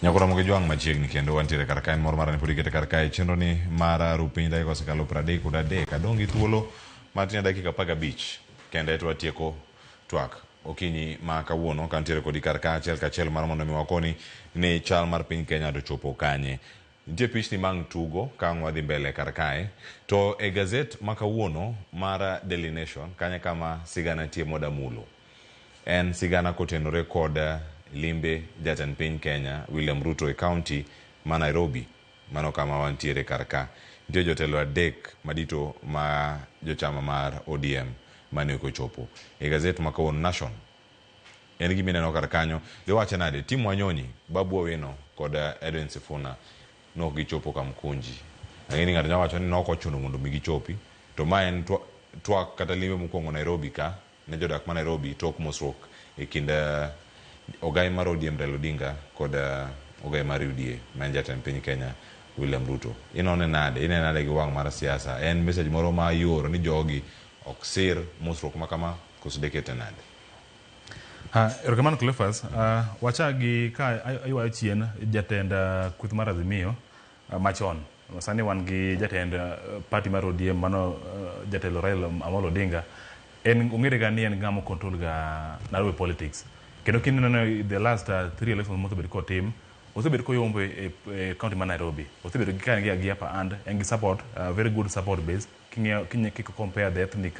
Nyakora moge jwang' machiegni kendo wantiere kar kae moro mar pod ikete kar kae chenro ni mar rupiny dakika osekalo 33 adong' gi thuolo matin dakika 15 kende to watieko twak okinyi ma kawuono kantiere kodi kar ka achiel kachiel mar mondo mi wakoni ni chal mar piny Kenya to chopo kanye. Nitie pichni mang' tugo ka ang' wadhi mbele kar kae to e gazet ma kawuono mar Daily Nation kanye kama sigana nitie modamulo. En sigana kotenore kod limbe jatend piny Kenya William Ruto e county ma Nairobi. Mano kama wantiere kar ka. Nitie jotelo adek madito ma jochama mar ODM mane ok ochopo. E gazet ma kawuono Nation en gima ineno kar kanyo. Giwacho nade Tim Wanyonyi, Babu Owino kod Edwin Sifuna nok gichopo Kamkunji. Ang'e ni ng'ato nyalo wacho ni nok ochuno mondo mi gichopi. To ma en twak kata limbe mokwongo Nairobi ka ne jodak ma Nairobi tok mosruok e kind ogai mar ODM Raila Odinga kod ogai mar UDA ma en jatend piny Kenya William Ruto. Inone nade? Inene nade gi wang' mar siasa? En message moro ma ioro ni jogi ok sir mosruok ma kama koso dekete nade? Erokamano Cleophas. Wachak gi ka aywayo chien jatend kweth mar Azimio machon. Sani wan gi jatend party mar ODM mano jatelo Raila Amolo Odinga. En ong'ere ga ni en ng'ama control ga Nairobi politics. Kendo kineno the last 3 elections mosebet kotim, osebet koyombo e county ma Nairobi. Osebedo gi ka en gi upper hand, en gi support, very good support base. King'iyo kiko compare the ethnic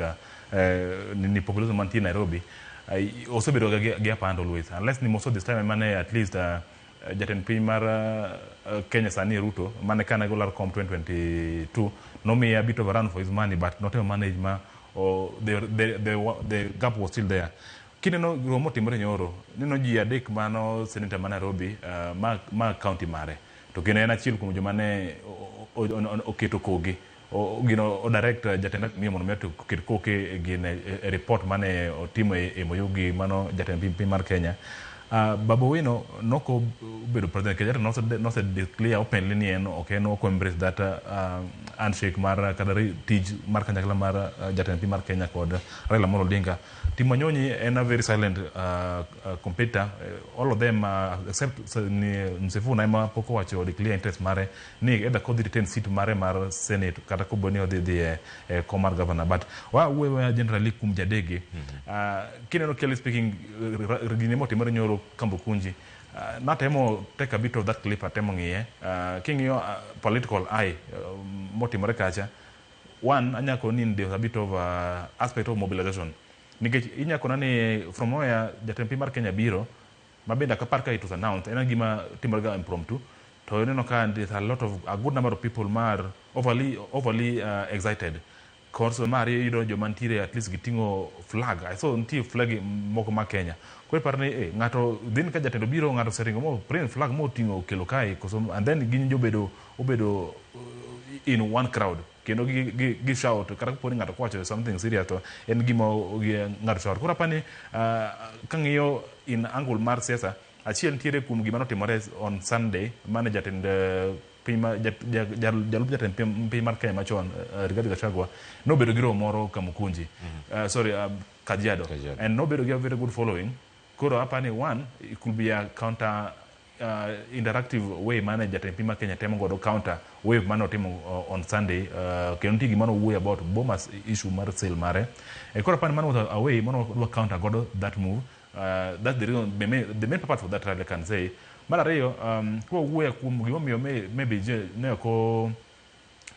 ni population mantie Nairobi, osebedo ga gi upper hand always. Unless ni most of this time mane at least jatend piny mar Kenya sani Ruto mane kana golar kom 2022 nomiye a bit of a run for his money, but not a manage ma or the gap was still there. Kineno romo timore nyoro, neno ji adek mano senator ma Nairobi ma county mare. To kendo en achiel kuom joma ne oketo kogi. Gino o direct jatend Azimio mondo mi oket koke gine e report mane otimo e MOU gi mano jatend piny mar Kenya. Babu Owino noko bedo president Kenyatta nose declare openly ni en ok en ok embrace that handshake mar kata tij mar kanyakla mar jatend piny mar Kenya kod Raila Amolo Odinga. Tim Wanyonyi en a very silent competitor. All of them except ni Sifuna ema pok owacho declare interest mare ni either kodhi retain seat mare mar Senate kata kobo ni odhi dhi e kom mar governor. But wa wuoyo generally kuom jadegi. Kineno clearly speaking, gine motimore nyoro Kamukunji, natemo take a bit of that clip, atemo ng'iye. King'iyo political eye motimore kacha, one anyako ni there's a bit of aspect of mobilization, nikech inyako na ni from nowhere jatend piny mar Kenya biro ma bende ok apar ka it was announced, en gima timore ga impromptu, to ineno ka there's a lot of a good number of people mar overly excited. Koso mar ariyo, iyudo joma nitiere at least giting'o flag. I saw nitie flag moko ma Kenya. Koro iparo ni ng'ato dhin ka jatelo biro, ng'ato oseringo mo print flag moting'o okelo kae koso, and then gin jobedo obedo in one crowd kendo gi shout kata kapo ni ng'ato kowacho something serious to en gima ng'ato shout. Koro apani kang'iyo in angle mar siasa achiel nitiere kuom gima notimore on Sunday mane jatend piny ma jalup jatend piny mar Kenya machon, Rigathi Gachagua, nobedo gi romo moro Kamukunji, sorry, Kajiado, and nobedo gi a very good following. Koro apani one, it could be a counter interactive way mane jatend piny mar Kenya temo godo counter wave mane otimo on Sunday, kendo nitie gima nowuoyo about Bomas issue mar sale mare. Koro apani mano was a way mano dwa counter godo that move. That's the reason, the main purpose for that rally, I can say. Mar ariyo, kwawuoyo kuom gimomiyo maybe je ne ok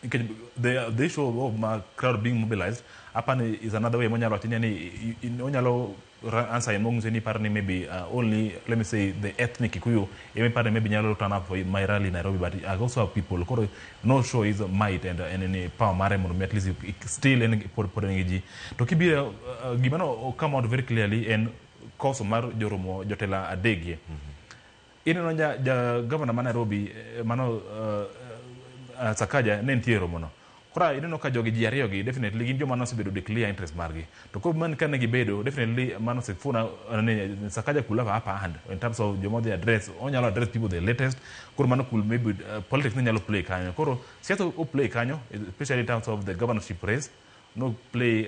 nikech the issue of ma crowd being mobilized, apani is another way monyalo wacho ni onyalo answer mong'ise ni par ni maybe only, let me say, the ethnic Kikuyu ema ipar ni maybe nyalo turn up for my rally in Nairobi, but I also have people. Koro no show his might and power mare mondo mi at least still en pod en gi ji. To kibiro gima no come out very clearly en koso mar joromo jotelo adekgi. Ineno ja governor ma Nairobi, mano Sakaja, ne nitie e romono. Koro ineno ka jogi ji ariyo gi definitely gin joma nosebedo declare interest margi. To koro man kane gibedo, definitely mano Sifuna, ne Sakaja could have upper hand in terms of joma odhi address, onyalo address people the latest. Koro mano could maybe politics ne nyalo play kanyo. Koro siasa o play kanyo, especially in terms of the governorship race, no play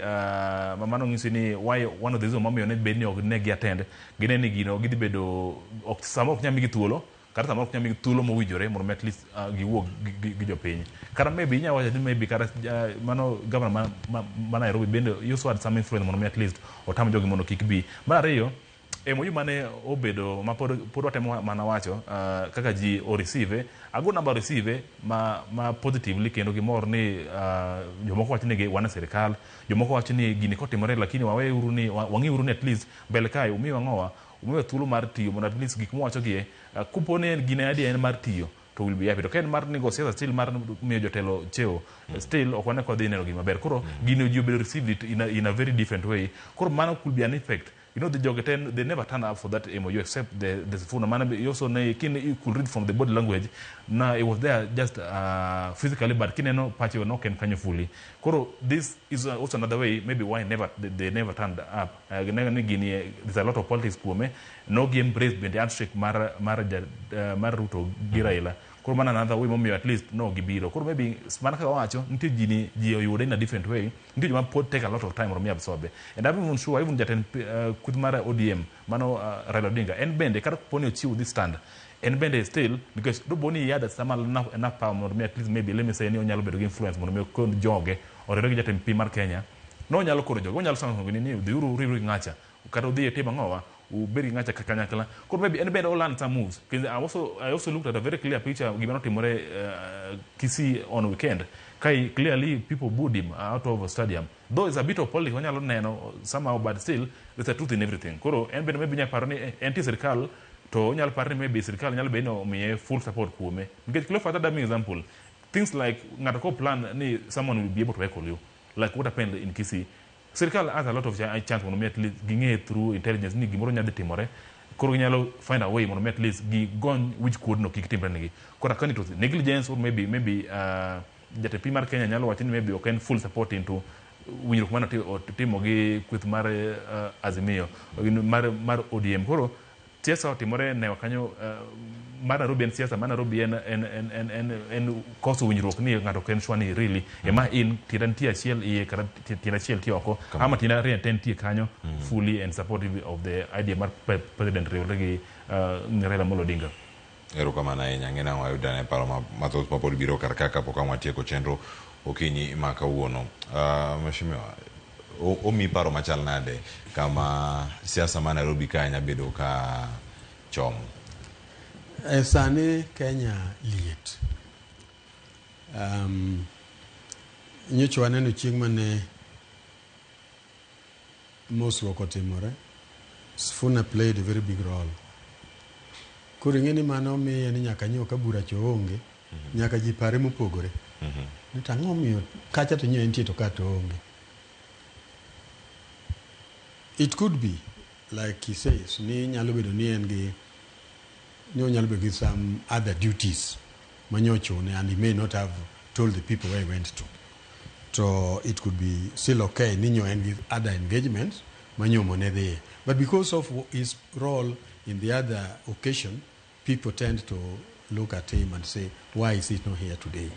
mano ng'isi ni why one of the reasons momiyo ne bed ni ok ne gi attend, gine ni gino gidhi bedo ok samoro ok nyal migi thuolo, kata samoro ok nyal migi thuolo mowinjore mondo mi at least giwuo gi jopiny. Kata maybe inyalo wacho ni maybe kata mano governor ma Nairobi bende also had some influence mondo mi at least otam jogi mondo kik bi. Mar ariyo, MOU mane obedo ma pod watemo mana wacho kaka ji o receive, a good number receive ma positively kendo gimor ni jomoko wacho ni wan e sirikal, jomoko wacho ni gini kotimore, lakini waweuru ni wang'iuru ni at least mbele kae umiwa ng'owa, umiwa thuolo mar tiyo mondo at least gik mwawacho gie kopo ni en gine idea en mar tiyo to will be happy. To ka en mar nego siasa, still mar miyo jotelo cheo, still ok wane kodhi neno gima ber. Koro gini ji obedo received it in a very different way. Koro mano could be an effect. The jogi ten, they never turn up for that MOU except the Sifuna. Man, you also know, you could read from the body language. Na it was there just physically, but kineno pache no ken kanyo fully. Koro this is also another way maybe why never they never turned up. Ni gini there's a lot of politics kuome. No gi embrace bende handshake mar Ruto gi Raila. Koro mano another way momiyo at least no gibiro. Koro maybe mana kaka wacho, nitie ji ni ji oyude in a different way. Nitie joma pod take a lot of time mondo mi absorb. And I'm even sure even jatend kweth mar ODM, mano Raila Odinga, en bende kata kapo ni ochiwo this stand, en bende still because dopo ni he had some enough power mondo mi at least maybe, let me say, ni onyalo bedo gi influence mondo mi okon joge oriwre gi jatend piny mar Kenya. No onyalo koro joge, onyalo sango ni dhiuru uriwre gi ng'acha kata udhi e tim ang'owa ubed gi ng'acha kanyakla. Koro maybe en bende o learn some moves. Because I also looked at a very clear picture gima notimore Kisii on weekend kai clearly people booed him out of a stadium, though it's a bit of politics wanyalo neno somehow, but still there's a truth in everything. Koro en bende maybe nyalo paro ni en tie sirikal to onyalo paro ni maybe sirikal nyalo bedo ni omiye full support kuome, nikech Cleophas Adam example, things like ng'ato ko plan ni someone will be able to heckle you like what happened in Kisii, sirikal has a lot of chance mondo mi at least ging'e through intelligence ni gimoro nyalo dhi timore. Koro ginyalo find a way mondo mi at least gigony wich kuodno kik timre negi. Koro akani it was negligence or maybe jatend piny mar Kenya nyalo wacho ni maybe ok en full support into winjruok mane otimo gi kweth mar Azimio mar ODM. Koro Siasa otimore newa kanyo mar Nairobi en siasa mar Nairobi en en en en en, en koso winjruok ni ng'ato ok en sure ni really ema in tienda nitie achiel iye kata tienda achiel tie oko ama tienda ariyo te nitie kanyo fully and supportive of the idea mar president riwre gi Raila Amolo Odinga. Erokamano ahinya. Ng'e nang'o wayudane paro mathoth mapod biro kar ka kapok ang' watieko chenro okinyi ma kawuono. Mheshimiwa, omi paro machal nade kama siasa ma Nairobi ka nya bedo ka chomo? E sani Kenya liet. Nyocha waneno chieng' mane mosruok otimore, Sifuna played a very big role. Koro ing'e ni mano miye ni nyaka nyo ka bura cho onge, nyaka ji pare mopogore. Ni to ang'o miyo kacha to nyo entie to ka to onge. It could be, like he says, ni nyalo bedo ni en gi ni onyalo bedo gi some other duties manyochune and he may not have told the people where he went to. To it could be still okay ni nyo en gi other engagements manyomo ne dhiye. But because of his role in the other occasion, people tend to look at him and say, why is he not here today?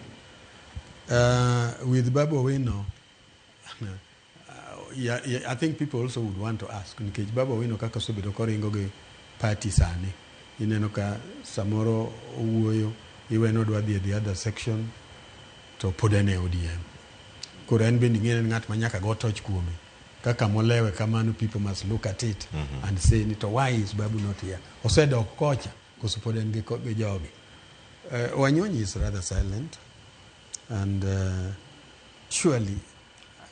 With Babu Owino, yeah, I think people also would want to ask nikech Babu Owino kaka osebedo koringo gi party sani ineno ka samoro owuoyo iweno odwa dhi e the other section to pod en e ODM koro en bende ing'e ni en ng'at ma nyaka go toch kuome kaka molewe kamano people must look at it and say ni to why is Babu not here osedok kocha koso pod en gi jogi. Wanyonyi is rather silent and surely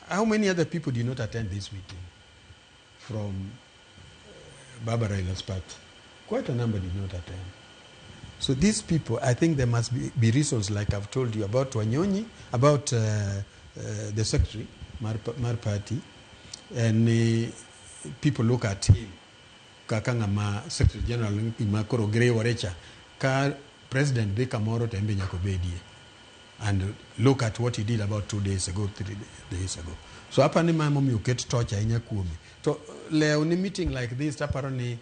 how many other people did not attend this meeting from Baba Raila's party? Quite a number did not attend. So these people, I think there must be reasons, like I've told you about Wanyonyi, about the secretary, Mar party, and people look at him, kaka ng'ama secretary general ma koro giriwore cha, ka president dhi kamoro to en be nyaka obedie. And look at what he did about 2 days ago, 3 days ago. So aparo ni ma momiyo oket toch ahinya kuome. To lew ni meeting like this, taparo ni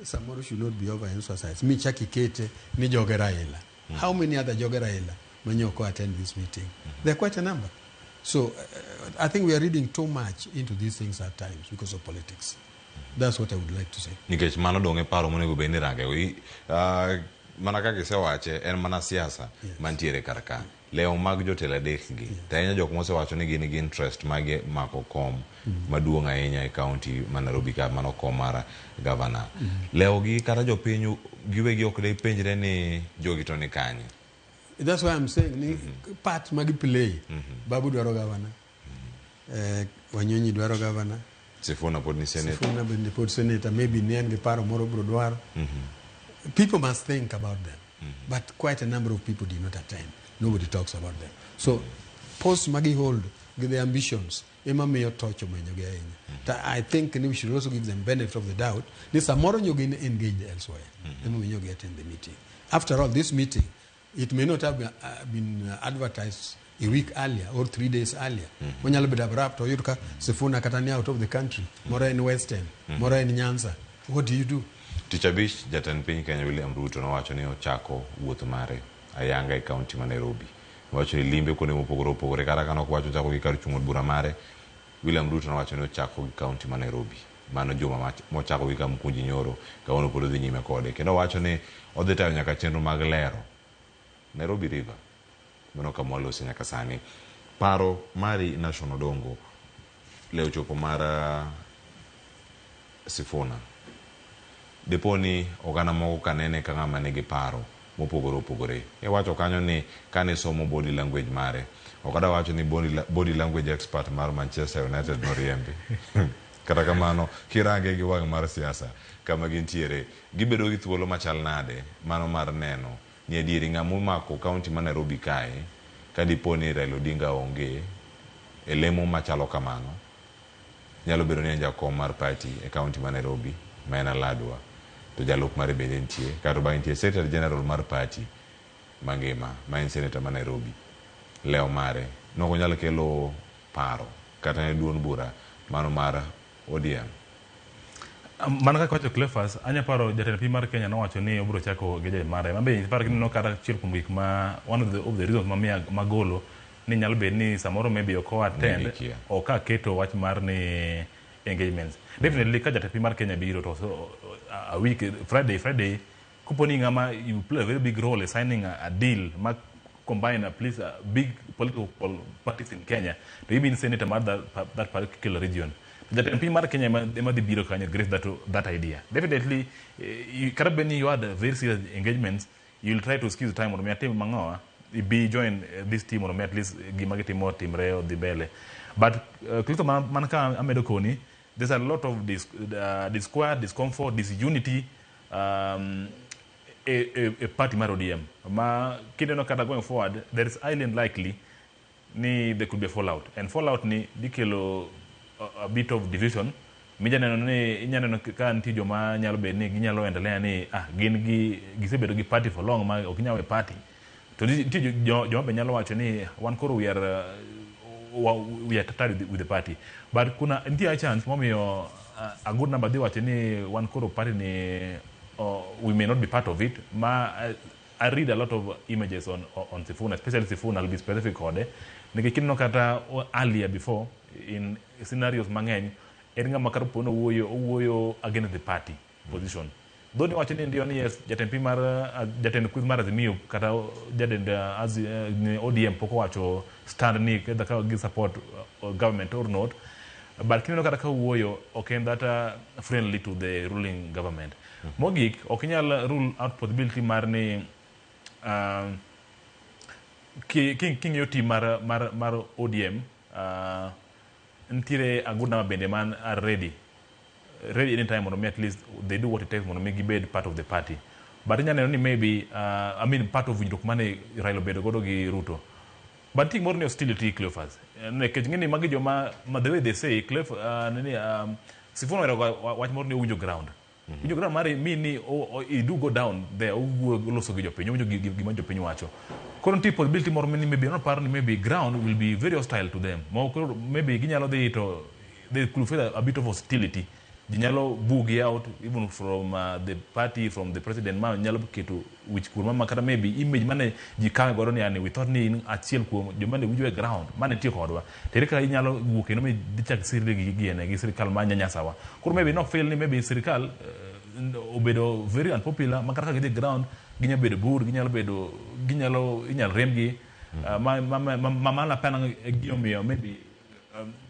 samoro should not be overemphasized. Mi chak ikete ni joge Raila. How many other joge Raila manyo ok attend this meeting? There are quite a number. So I think we are reading too much into these things at times because of politics. That's what I would like to say. Nikech mano dong' e paro monego bed ni range. Mana kaka isewache en mana siasa mantiere kar ka. Lewo mag jotelo adek gi to ahinya jok mosewacho ni gin gi interest mag mako kom maduong' ahinya e kaunti ma Nairobi ka mano kom mar gavana. Lewo gi kata jopiny giwegi ok depenjre ni jogi to ni kanye. That's why I'm saying ni part magi play. Babu dwaro governor. Wanyonyi dwaro governor. Sifuna pod ni senator. Sifuna bende pod senator. Maybe ne en gi paro moro bro dwaro. People must think about them. But quite a number of people did not attend. Nobody talks about them. So post magi hold with the ambitions ema miyo toch omenyogi ahinya. Ta I think ni we should also give them benefit of the doubt ni samoro nyo gin engaged elsewhere. Ema miyo gi attend the meeting. After all, this meeting, it may not have been advertised a week earlier or 3 days earlier. Onyalo bedo abrupt oyud ka Sifuna kata ni out of the country, moro en Western, moro en Nyanza. What do you do? Tich abich jatend piny Kenya William Ruto nowacho ni ochako wuoth mare ayanga e kaunti ma Nairobi. Nowacho ni limbe kuonde mopogore opogore kata ka nok wacho ochako gi kar chung' od bura mare William Ruto nowacho ni ochako gi kaunti ma Nairobi. Mano juma mochako gi Kamukunji nyoro kawuono pod odhi nyime kode. Kendo owacho ni odhi tayo nyaka chenro mag lero Nairobi River. Mano kama walose nyaka sani. Paro mari Nation Odongo leo chopo mar Sifuna. Dipo ni oganda moko ka nene ka ng'ama nigi paro mopogore opogore. Iwacho kanyo ni kane somo body language mare, ok adwa wacho ni body language expert mar Manchester United noriembi. Kata kamano, kirange gi wang' mar siasa kama gintiere, gibedo gi thuolo machal nade mano mar neno ni adieri ng'ama omako kaunti ma Nairobi kae ka dipo ni Raila Odinga onge e lemo machalo kamano nyalo bedo ni en jakom mar party e kaunti ma Nairobi ma en Aladwa to jalup mare bende nitie kato bang'e nitie secretary general mar party mangima ma en senator ma Nairobi lewo mare nok onyal kelo paro kata ne duond bura mano mar ODM. Mana kaka wacho Cleophas, anya paro jatend piny mar Kenya nowacho ni obiro chako geche mare. Mabe iparo kineno kata achiel kuom gik ma one of the reasons mamiyo magolo ni nyalo bet ni samoro maybe ok o attend Gikia. ok aketo wach mar ni engagements. Definitely ka jatend piny mar Kenya biro to so, a week Friday kopo ni ng'ama you play a very big role in signing a deal ma combine at least a big political parties in Kenya to even senator mar that particular region, jatend piny mar Kenya ema dhi biro kanyo grace that idea. Definitely kata bed ni you had very serious engagements, you'll try to squeeze time mondo mi atim mang'owa be join this team mondo mi at least gima gitimo timre odhi mbele. But Clifton, man ka amedo koni, there's a lot of disquiet, discomfort, disunity e party mar ODM ma kineno kata going forward, there is highly unlikely ni there could be a fallout, and fallout ni dhi kelo a bit of division. Mija neno ni inya neno ka nitie joma nyalo bedo ni ginyalo endelea ni gin gi gisebedo gi party for long ma ok ginyal we party, to nitie joma be nyalo wacho ni wan koro we are tired with the party. But kuna nitie a chance momiyo a good number dhi wacho ni wan koro party ni we may not be part of it. Ma I read a lot of images on Sifuna, especially Sifuna. I'll be specific kode nikech kineno kata earlier before in scenarios mang'eny en ng'ama kata po owuoyo, owuoyo against the party position, though ni wacho ni ndio ni yes, jatend piny mar jatend kweth mar Azimio kata jatend ODM pok owacho stand ni either ka gi support government or not, but kineno kata ka wuoyo ok en that friendly to the ruling government. Mogik, ok inyal rule out possibility mar ni king'iyo team mar ODM, nitiere a good number bende man are ready anytime mondo mi at least they do what it takes mondo mi gibed part of the party. But inya neno ni maybe I mean part of winjruok mane Raila obedo godo gi Ruto, but nitie gimoro ni hostility, Cleophas. Nikech ng'eni magi joma ma the way they say Cleof nini Sifuna ohero ga wach moro ni owinjo ground. Winjo ground mare mean ni i do go down there, owuoyo, oloso gi jopiny, owinjo gima jopiny wacho. Koro nitie possibility moro ni maybe noparo ni maybe ground will be very hostile to them. Mo koro maybe ginyalo dhi to they could feel a bit of hostility. Ji nyalo boo out even from the party, from the president, ma nyalo keto wich kuor ma kata maybe image mane ji kawe godo ni ani we thought ni in achiel kuom joma ne winjo e ground mane tiyo kodwa, to ere kaka inyalo wuok kendo mi dichak sirri gi giene gi sirikal ma nyanyasawa. Koro maybe no feel ni maybe sirikal obedo very unpopular ma kata ka gidhi ground ginyalo bedo bur, ginyalo bedo, ginyalo inyalo riembgi ma mana pena gimomiyo maybe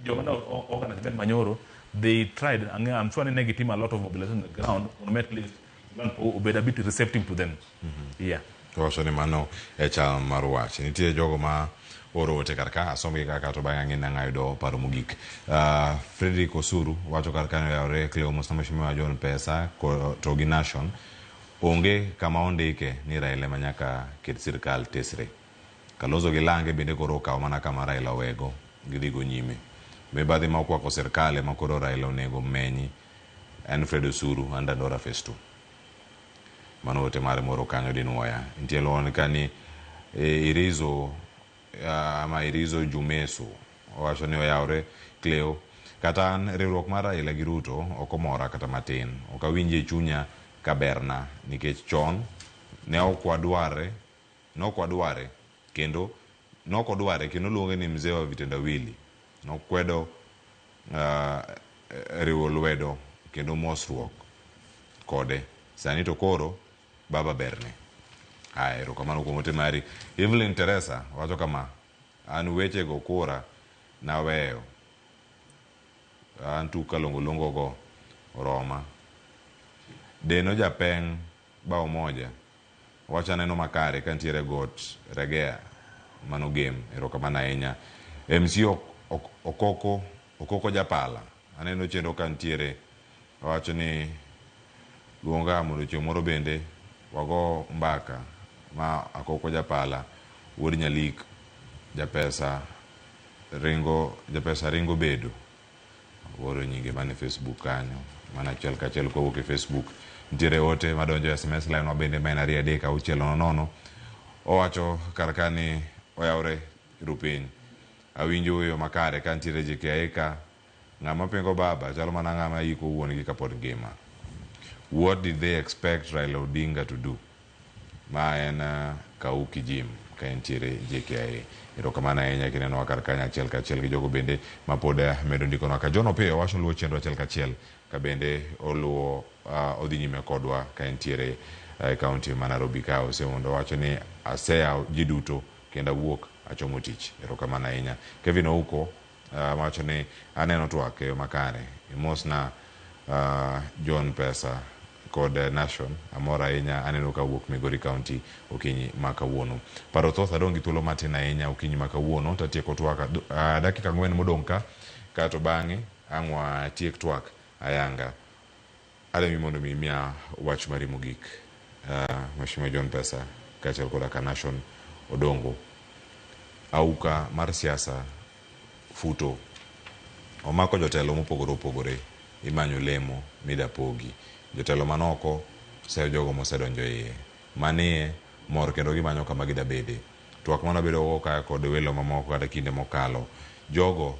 joma ne organize event manyoro, they tried and I'm sure ni ne gitimo a lot of mobilization on the ground mondo at least obed a bit receptive to them, yeah. Wacho ni mano e chal mar wach. Nitie jogo ma oro ote kar ka, asomgi kaka to bang'e ang'e nang'a yudo paro mogik. Frederick Osuru wacho kar kanyo yawre Cleo mos na Mheshimiwa John Pesa to gi Nation onge kama ondike ni Raila ema nyaka ket sirikal tesre. Kalonzo gi Lange bende koro okawo mana kama Raila owego gidhigo nyime. Mibadhi ma okwako sirikal ema koro Raila onego menyi. En Fred Osuru an Dandora Phase 2. Mano ote mare moro kanyo dinwoya. Nitie luon ka ni Irizo ama Irizo Jumeso owacho ni oyawre Cleo kata an riwruok mar Raila gi Ruto ok omora kata matin. Ok awinji e chunya ka berna nikech chon ne ok wadware, ne ok wadware kendo ne ok odware kendo luonge ni mzee wa vitendawili. Nokwedo riwo lwedo kendo mosruok kode. Sani to koro baba berne. Haya, erokamano kuom ote mari. Evelyn Teresa wacho kama, an weche go kura naweyo. An tuk kalongolongo go oroma. Deno japeng bao moja. Wacho aneno makare ka nitiere got Regea mano game. Erokamano ahinya. MC Okoko Okoko Japala. Aneno chenro ka nitiere. Wacho ni luonga mondo chieng' moro bende wago mbaka ma Akoko Japala wuod Nyalik japesa ringo bedo oro nyinge mane Facebook kanyo mana achiel kachiel kowuok e Facebook. Nitiere ote madonjo e SMS line wa bende ma en 23600. Owacho kar ka ni oyawre rupiny awinjo yo makare ka nitiere JKIA ka. Ng'ama pingo baba chalo mana ng'ama yiko wuon gi kapod ngima. What did they expect Raila Odinga to do? Ma en Kauki Jim ka entiere JKIA. Erokamano ahinya kinenowa kar kanyo achiel kachiel gi jogo bende ma pod medo ndikonwa ka. John Opiyo wacho luwo chenro achiel kachiel ka bende oluwo odhi nyime kodwa ka entiere e kaunti ma Nairobi ka osemondo wacho ni aseyawo ji duto kendo awuok achomo tich. Erokamano ahinya. Kevin Ouko wacho ni aneno twak e yo makare. Imosna John Pesa kod Nation amor ahinya aneno ka wuok Migori County okinyi ma kawuono. Paro thoth adong' gi thuolo matin ahinya okinyi ma kawuono tatieko twak dakika 4 modong' ka kato bang'e ang' watiek twak ayanga. Ademi mondo mi imiya wach mari mogik. Mheshimiwa John Pesa kaachiel koda ka Nation Odongo. Auka mar siasa futo omako jotelo mopogore opogore imanyo lemo midapogi. Jotelo manoko seyo jogo mosedonjo iye. Manie mor kendo gimanyo kama gidabede. Twak mane wabedo go ka kod welo mamoko kata kinde mokalo. Jogo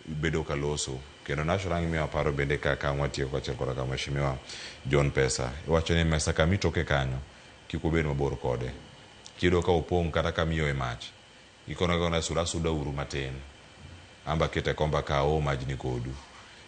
bedo kaloso kendo Nation ang' imiyo paro bende kaka watieko kaachiel koda ka Mheshimiwa John Pesa. Iwacho ni mesa kama itoke kanyo kik ubed mabor kode. Kiyudo ka opong' kata kama ioye mach, ikono akona suda asuda uru matin. Amba kete komba ka aoo majni kodu.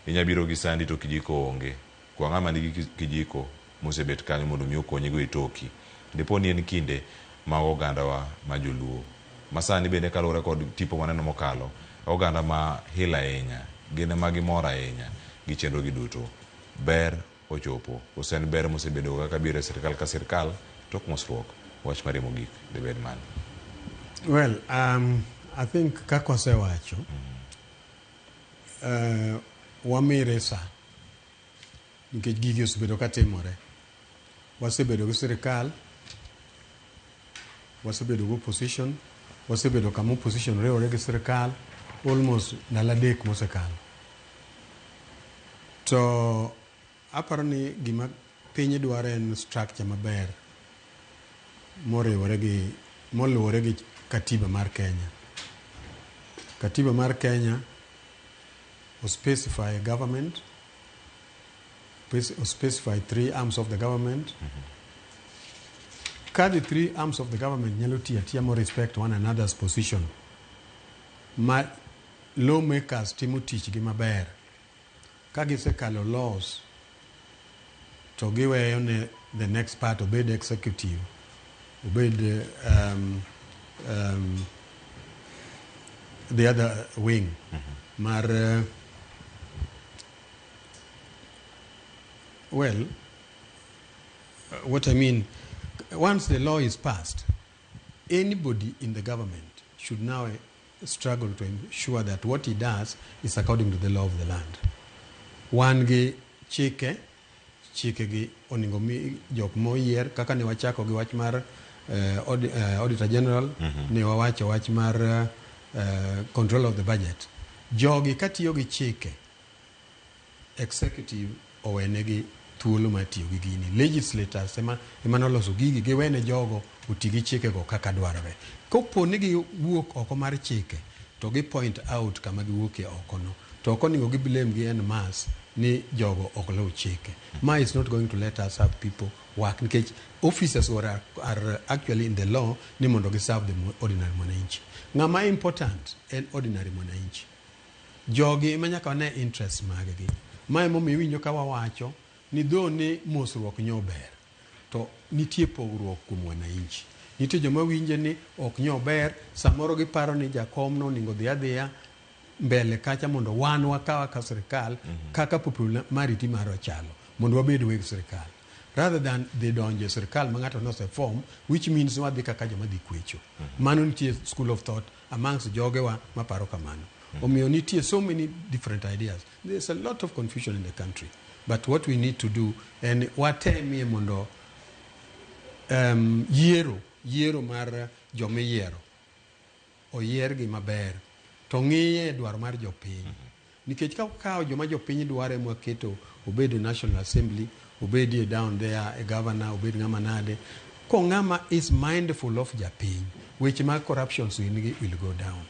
Inya biro gi sandi to kijiko onge. Kwa ng'ama nigi kijiko mosebet kanyo mondo mi okonyigo e toki. Dipo ni en kinde mag ogandawa ma joluo. Masani bende kaluwore kod tipo maneno mokalo, oganda ma hil ahinya, gin ema gimor ahinya gi chenro gi duto. Ber ochopo. Koso en ber mosebedo kaka biro e sirkal ka sirkal tok mosruok. Wach mari mogik dibed mane? Well, I think kaka wasewacho, wamire sa nikech gigi osebedo ka timore. Wasebedo gi sirikal, wasebedo gi opposition, wasebedo kama opposition riwore gi sirikal almost ndalo 3 mosekalo. To aparo ni gima piny dwaro en structure maber moriwore gi moluwore gi katiba mar Kenya. Katiba mar Kenya o specify government, o specify 3 arms of the government. Ka the 3 arms of the government nyalo tiyo atiya mo respect one another's position, ma lawmakers timo tichgi maber, ka gisekalo laws to giweyo ne the next part obed executive, obed the other wing mar well, what I mean, once the law is passed, anybody in the government should now struggle to ensure that what he does is according to the law of the land. Wan gi chike, chike gi onego mi jok moyier kaka ne wachako gi wach mar Auditor General, ne wawacho wach mar control of the budget. Jogi katiyo gi chike, executive owenegi thuolo mar tiyo gi gini. Legislators ema noloso gigi, giwene jogo oti gi chikego kaka dwarore. Kopo ni giwuok oko mar chike, to gi point out kama giwuokie oko no. To ok onego gi blame gi en mass ni jogo ok luw chike. Ma is not going to let us have people work nikech officers who are actually in the law ni mondo gi serve the ordinary mwananchi. Ng'ama important en ordinary mwananchi. Jogi ema nyaka wane interest maggi. Ma emomiyo iwinjo ka wawacho ni dho ni mosruok nyo ber, to nitie pogruok kuom wananchi. Nitie joma winje ni ok nyo ber, samoro giparo ni jakom no onego dhi adhiya mbele kacha mondo wan wakawa ka sirikal kaka popularity marwa chalo mondo wabed weg sirikal rather than dhi donjo e sirikal ma ng'ato nose form, which means wadhi kaka joma dhi kwecho. Mano nitie school of thought amongst jogewa maparo kamano. Omiyo nitie so many different ideas. There's a lot of confusion in the country. But what we need to do en watemie mondo yiero mar jomiyiero oyiergi maber to ng'iye dwaro mar jopiny. Nikech ka wakawo joma jopiny dwaro ema waketo obed e National Assembly, obed e down there e governor, obed ng'ama nade, Ko ng'ama is mindful of japiny, weche mag corruption gi will go down.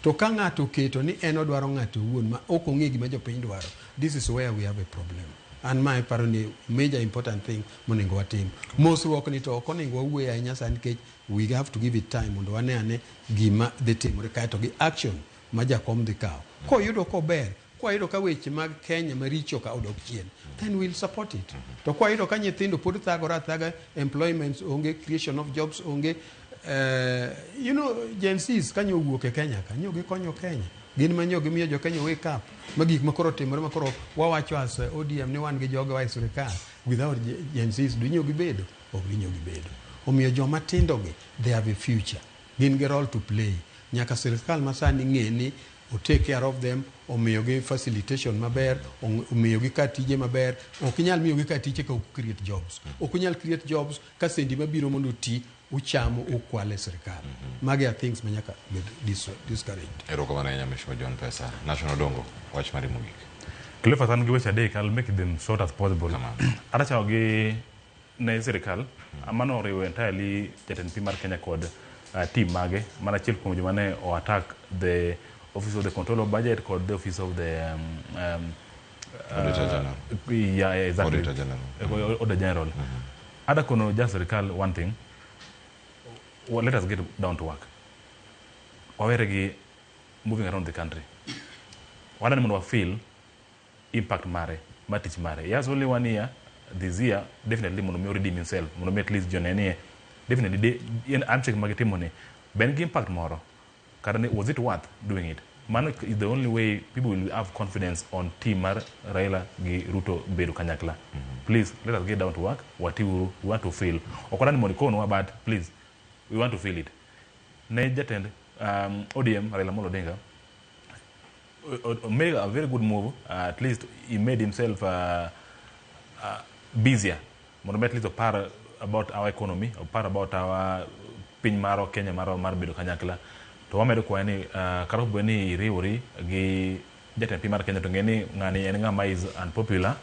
To ka ng'ato oketo ni en odwaro ng'ato owuon ma ok ong'e gima jopiny dwaro, this is where we have a problem. An ma paro ni major important thing monego watim. Mosruok ni to ok onego wawuoye ahinya sani nikech we have to give it time mondo wane ane gima dhi timore kaeto gi action ma jakom dhi kawo. Koyudo kober, kwayudo ka weche mag Kenya maricho ka odok chien, then we'll support it. To kwayudo ka nyithindo pod thagore athaga, employment onge, creation of jobs onge, Gen Zs kanyo owuok e Kenya ka, nyo gikonyo Kenya. Gin ma nyo gimiyo jo Kenya wake up ma gik makoro timore makoro wawacho as ODM ni wan gi jogewa e sirikal without Gen Zs dinyo gibedo ok dinyo gibedo. Omiyo joma tindo gi they have a future. Gin gi role to play. Nyaka sirikal masani ng'e ni o take care of them, omiyogi facilitation maber, omiyogi kar tije maber. Ok inyal miyogi kar tije ka ok create jobs. Ok inyal create jobs ka sendi mabiro mondo oti uchamo ukwale sirikal. Magi are things ma nyaka bed discouraged. Erokamano ahinya Mheshimiwa John Pesa. National Odongo, wach mari mogik. Cleophas an gi weche adek, I'll make them short as possible. Adachako gi ne sirikal, mano oriwo entirely jatend piny mar Kenya kod team mage, mana achiel kuom joma ne o attack the office of the control of budget kod the office of the Auditor General. Yeah, exactly. Auditor General. Auditor General. Ada kono just sirikal one thing. Well, let us get down to work. Wawere gi moving around the country. Wadani mondo wa feel impact mare, mar tich mare. He has only 1 year this year, definitely mondo mi redeem himself, mondo mi at least jonenie, definitely de, en handshake magitimo ni, ben gi impact moro. Kata ni, was it worth doing it? Mano is the only way people will have confidence on team mar Raila gi Ruto bedo kanyakla. Please, let us get down to work. Watiuru, we want to feel. Ok wadani mondo ikonwa, but please, we want to feel it. Ne jatend ODM, Raila Amolo Odinga, made a very good move. At least he made himself busier. Mondo mi at least opar about our economy, opar about our piny marwa Kenya marwa mar bedo kanyakla. To wamedo kwaye ni kata obedo ni iriwori gi jatend piny mar Kenya to ng'e ni ng'ani en ng'ama is unpopular,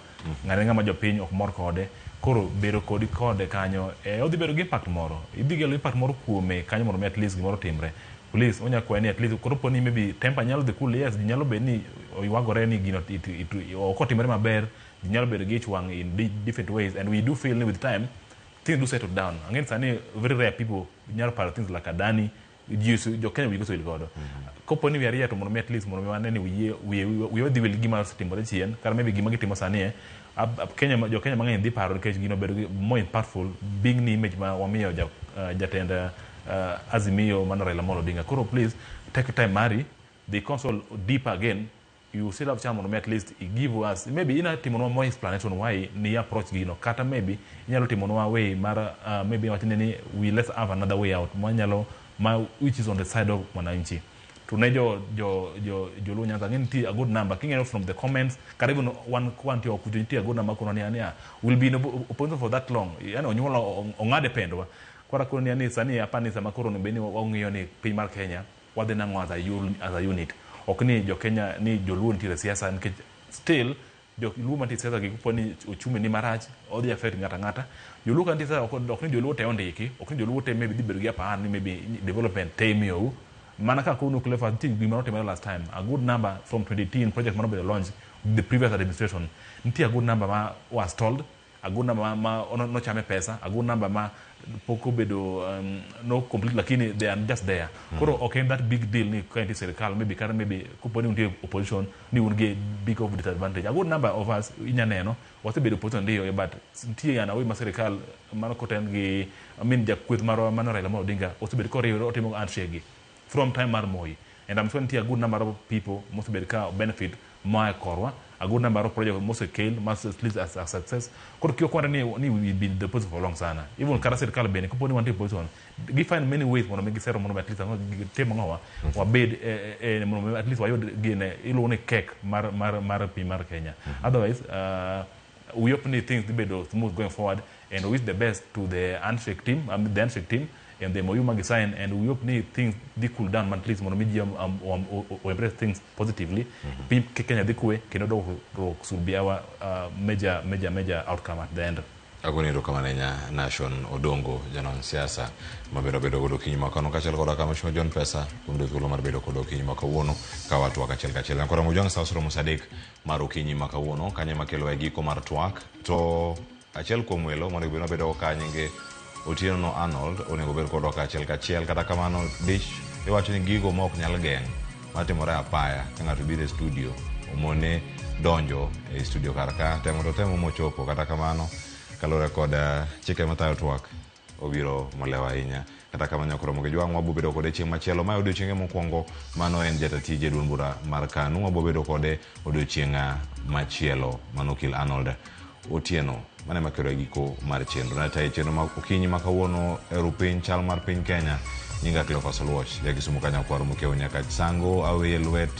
ng'ani en ng'ama jopiny ok mor kode. Koro bedo kodi kode kanyo, odhi bedo gi impact moro. Idhi kelo impact moro kuome kanyo mondo mi at least gimoro otimre. Please, onya kwaye ni at least koro poni maybe temper nyalo dhi cool, yes, nyalo bedo ni oywagore ni gino ok otimore maber, ji nyalo bedo gi ich wang' in different ways, and we do feel ni with time things do settle down. Ang'e ni sani very rare people nyalo paro things like Adani, ji jo Kenya wigi osewil godo. Kopo ni we are here to mondo mi at least mondo mi wane ni wiye dhi wil gi gima osetimore chien, kata maybe gima gitimo sani e, Kenya jo Kenya mang'eny dhi paro nikech gino bedo gi more impactful being ni image ma wamiyo jatend Azimio mano Raila Amolo Odinga. Koro please take time mari, the console deeper again. You still have chance mondo mi at least give us maybe ina timonwa more explanation why ni approach gino, kata maybe inyalo timonwa way mar maybe wachne ni we let's have another way out manyalo ma which is on the side of mwananchi. To ne jo jo jo Joluo Nyanza ng'e nitie a good number king'eyo from the comments kata even one kwanti ok nitie a good number kono ni ania will be in opposition for that long, yani onyuolo ong'ade pendwa koro koro ni sani apani sama koro no beni wang'iyo ni piny mar Kenya wadhi nang'o as a unit. Ok ni jo Kenya ni Joluo nitiere siasa nikech still Joluo mantie siasa gi kopo ni ochumi ni marach odhi affect ng'ata ng'ata. Joluo ka nitie siasa ok ni Joluo te ondiki, ok ni Joluo te maybe dhi bedo gi apar ni maybe development te imiyou. Mana kaka koro Cleophas nitie gima notimore last time, a good number from 2018 project mano obedo launch the previous administration. Nitie a good number ma was told, a good number ma nochame pesa, a good number ma pok obedo no complete lakini they are just there. Koro ok en that big deal ni ka nitie sirikal maybe kata maybe kopo ni untie opposition ni un gi big of disadvantage. A good number of us inya neno wasebedo opposition ndiyo, but nitie yana way ma sirikal mano koten gi I mean jakweth marwa mano Raila Amolo Odinga osebedo koriwore otimo handshake gi from time mar Moi, and I'm sure nitie a good number of people mosebedo ka benefit moa e korwa, a good number of projects mosekel mas at least as a success. Koro kik wakwar ni we been the opposition for long sana. Even kata sirikal bende kopo ni wantie opposition, gi find many ways mondo mi gisero mondo mi at least ang'o gitim ang'owa wabed mondo mi at least wayud gine iluongo ni cake mar mar mar piny mar Kenya. Otherwise we hope ni things dhi bedo smooth going forward, and we wish the best to the handshake team, the handshake team and the MOU magi sign, and we hope ni things dhi cool down at least mondo mi ji embrace things positively. Piny Kenya dhi kwe kendo dongruok should be our major major major outcome at the end. Agoni erokamano ahinya Nashon Odongo, janon siasa mabedo bedo godo okinyi ma kawuono kaachiel koda ka Mheshimiwa John Pesa kuom yudo thuolo mar bedo koda okinyi ma kawuono ka watwak achiel kachiel. Nyakora Mojwang' sa osromo sa 3 mar okinyi ma kawuono kanyo ema kelowa e giko mar twak to achiel kuom welo monego bed mabedo ka nyinge Otieno no Arnold onego bed kodwa kaachiel kachiel kata kamano dich iwacho ni gigo ma ok nyal geng' matimore apaya ka ng'ato biro e studio omone donjo e studio kar ka temo to temo mochopo kata kamano kaluwore kod chike matayo twak obiro molewo ahinya kata kamano nyaka romo gi jwang' wabo bedo kode chieng' machielo mae odiochienge mokwongo mano en jata tije e duond bura mar KANU wabo bedo kode odiochieng' machielo mano okil Arnold Otieno mane makelo e giko mar chenro natayo chenro ma okinyi ma kawuono e rupiny chal mar piny Kenya nyinga Cleophas Oluoch ja Kisumu ka nyakwar Mokeu nyaka Sango aweye lwet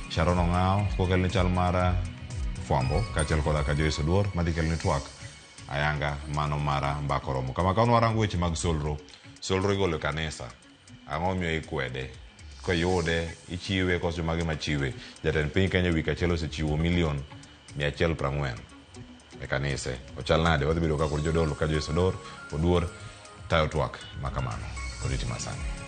Sharon Ong'aw kokelni chal mar fwambo kaachiel koda ka Joyce Oduor madhi keloni twak ayanga mano mara mbaka oromo kama kawuono warango weche mag solro solro igolo e kanisa ang'o miyo ikwede koyude ichiwe koso jomage machiwe jatend piny Kenya wik achiel osechiwo milion 140 e kanise ochal nade wadhi bedo ka kod jodolo ka Joyce Oduor tayo twak ma kamano oriti masani.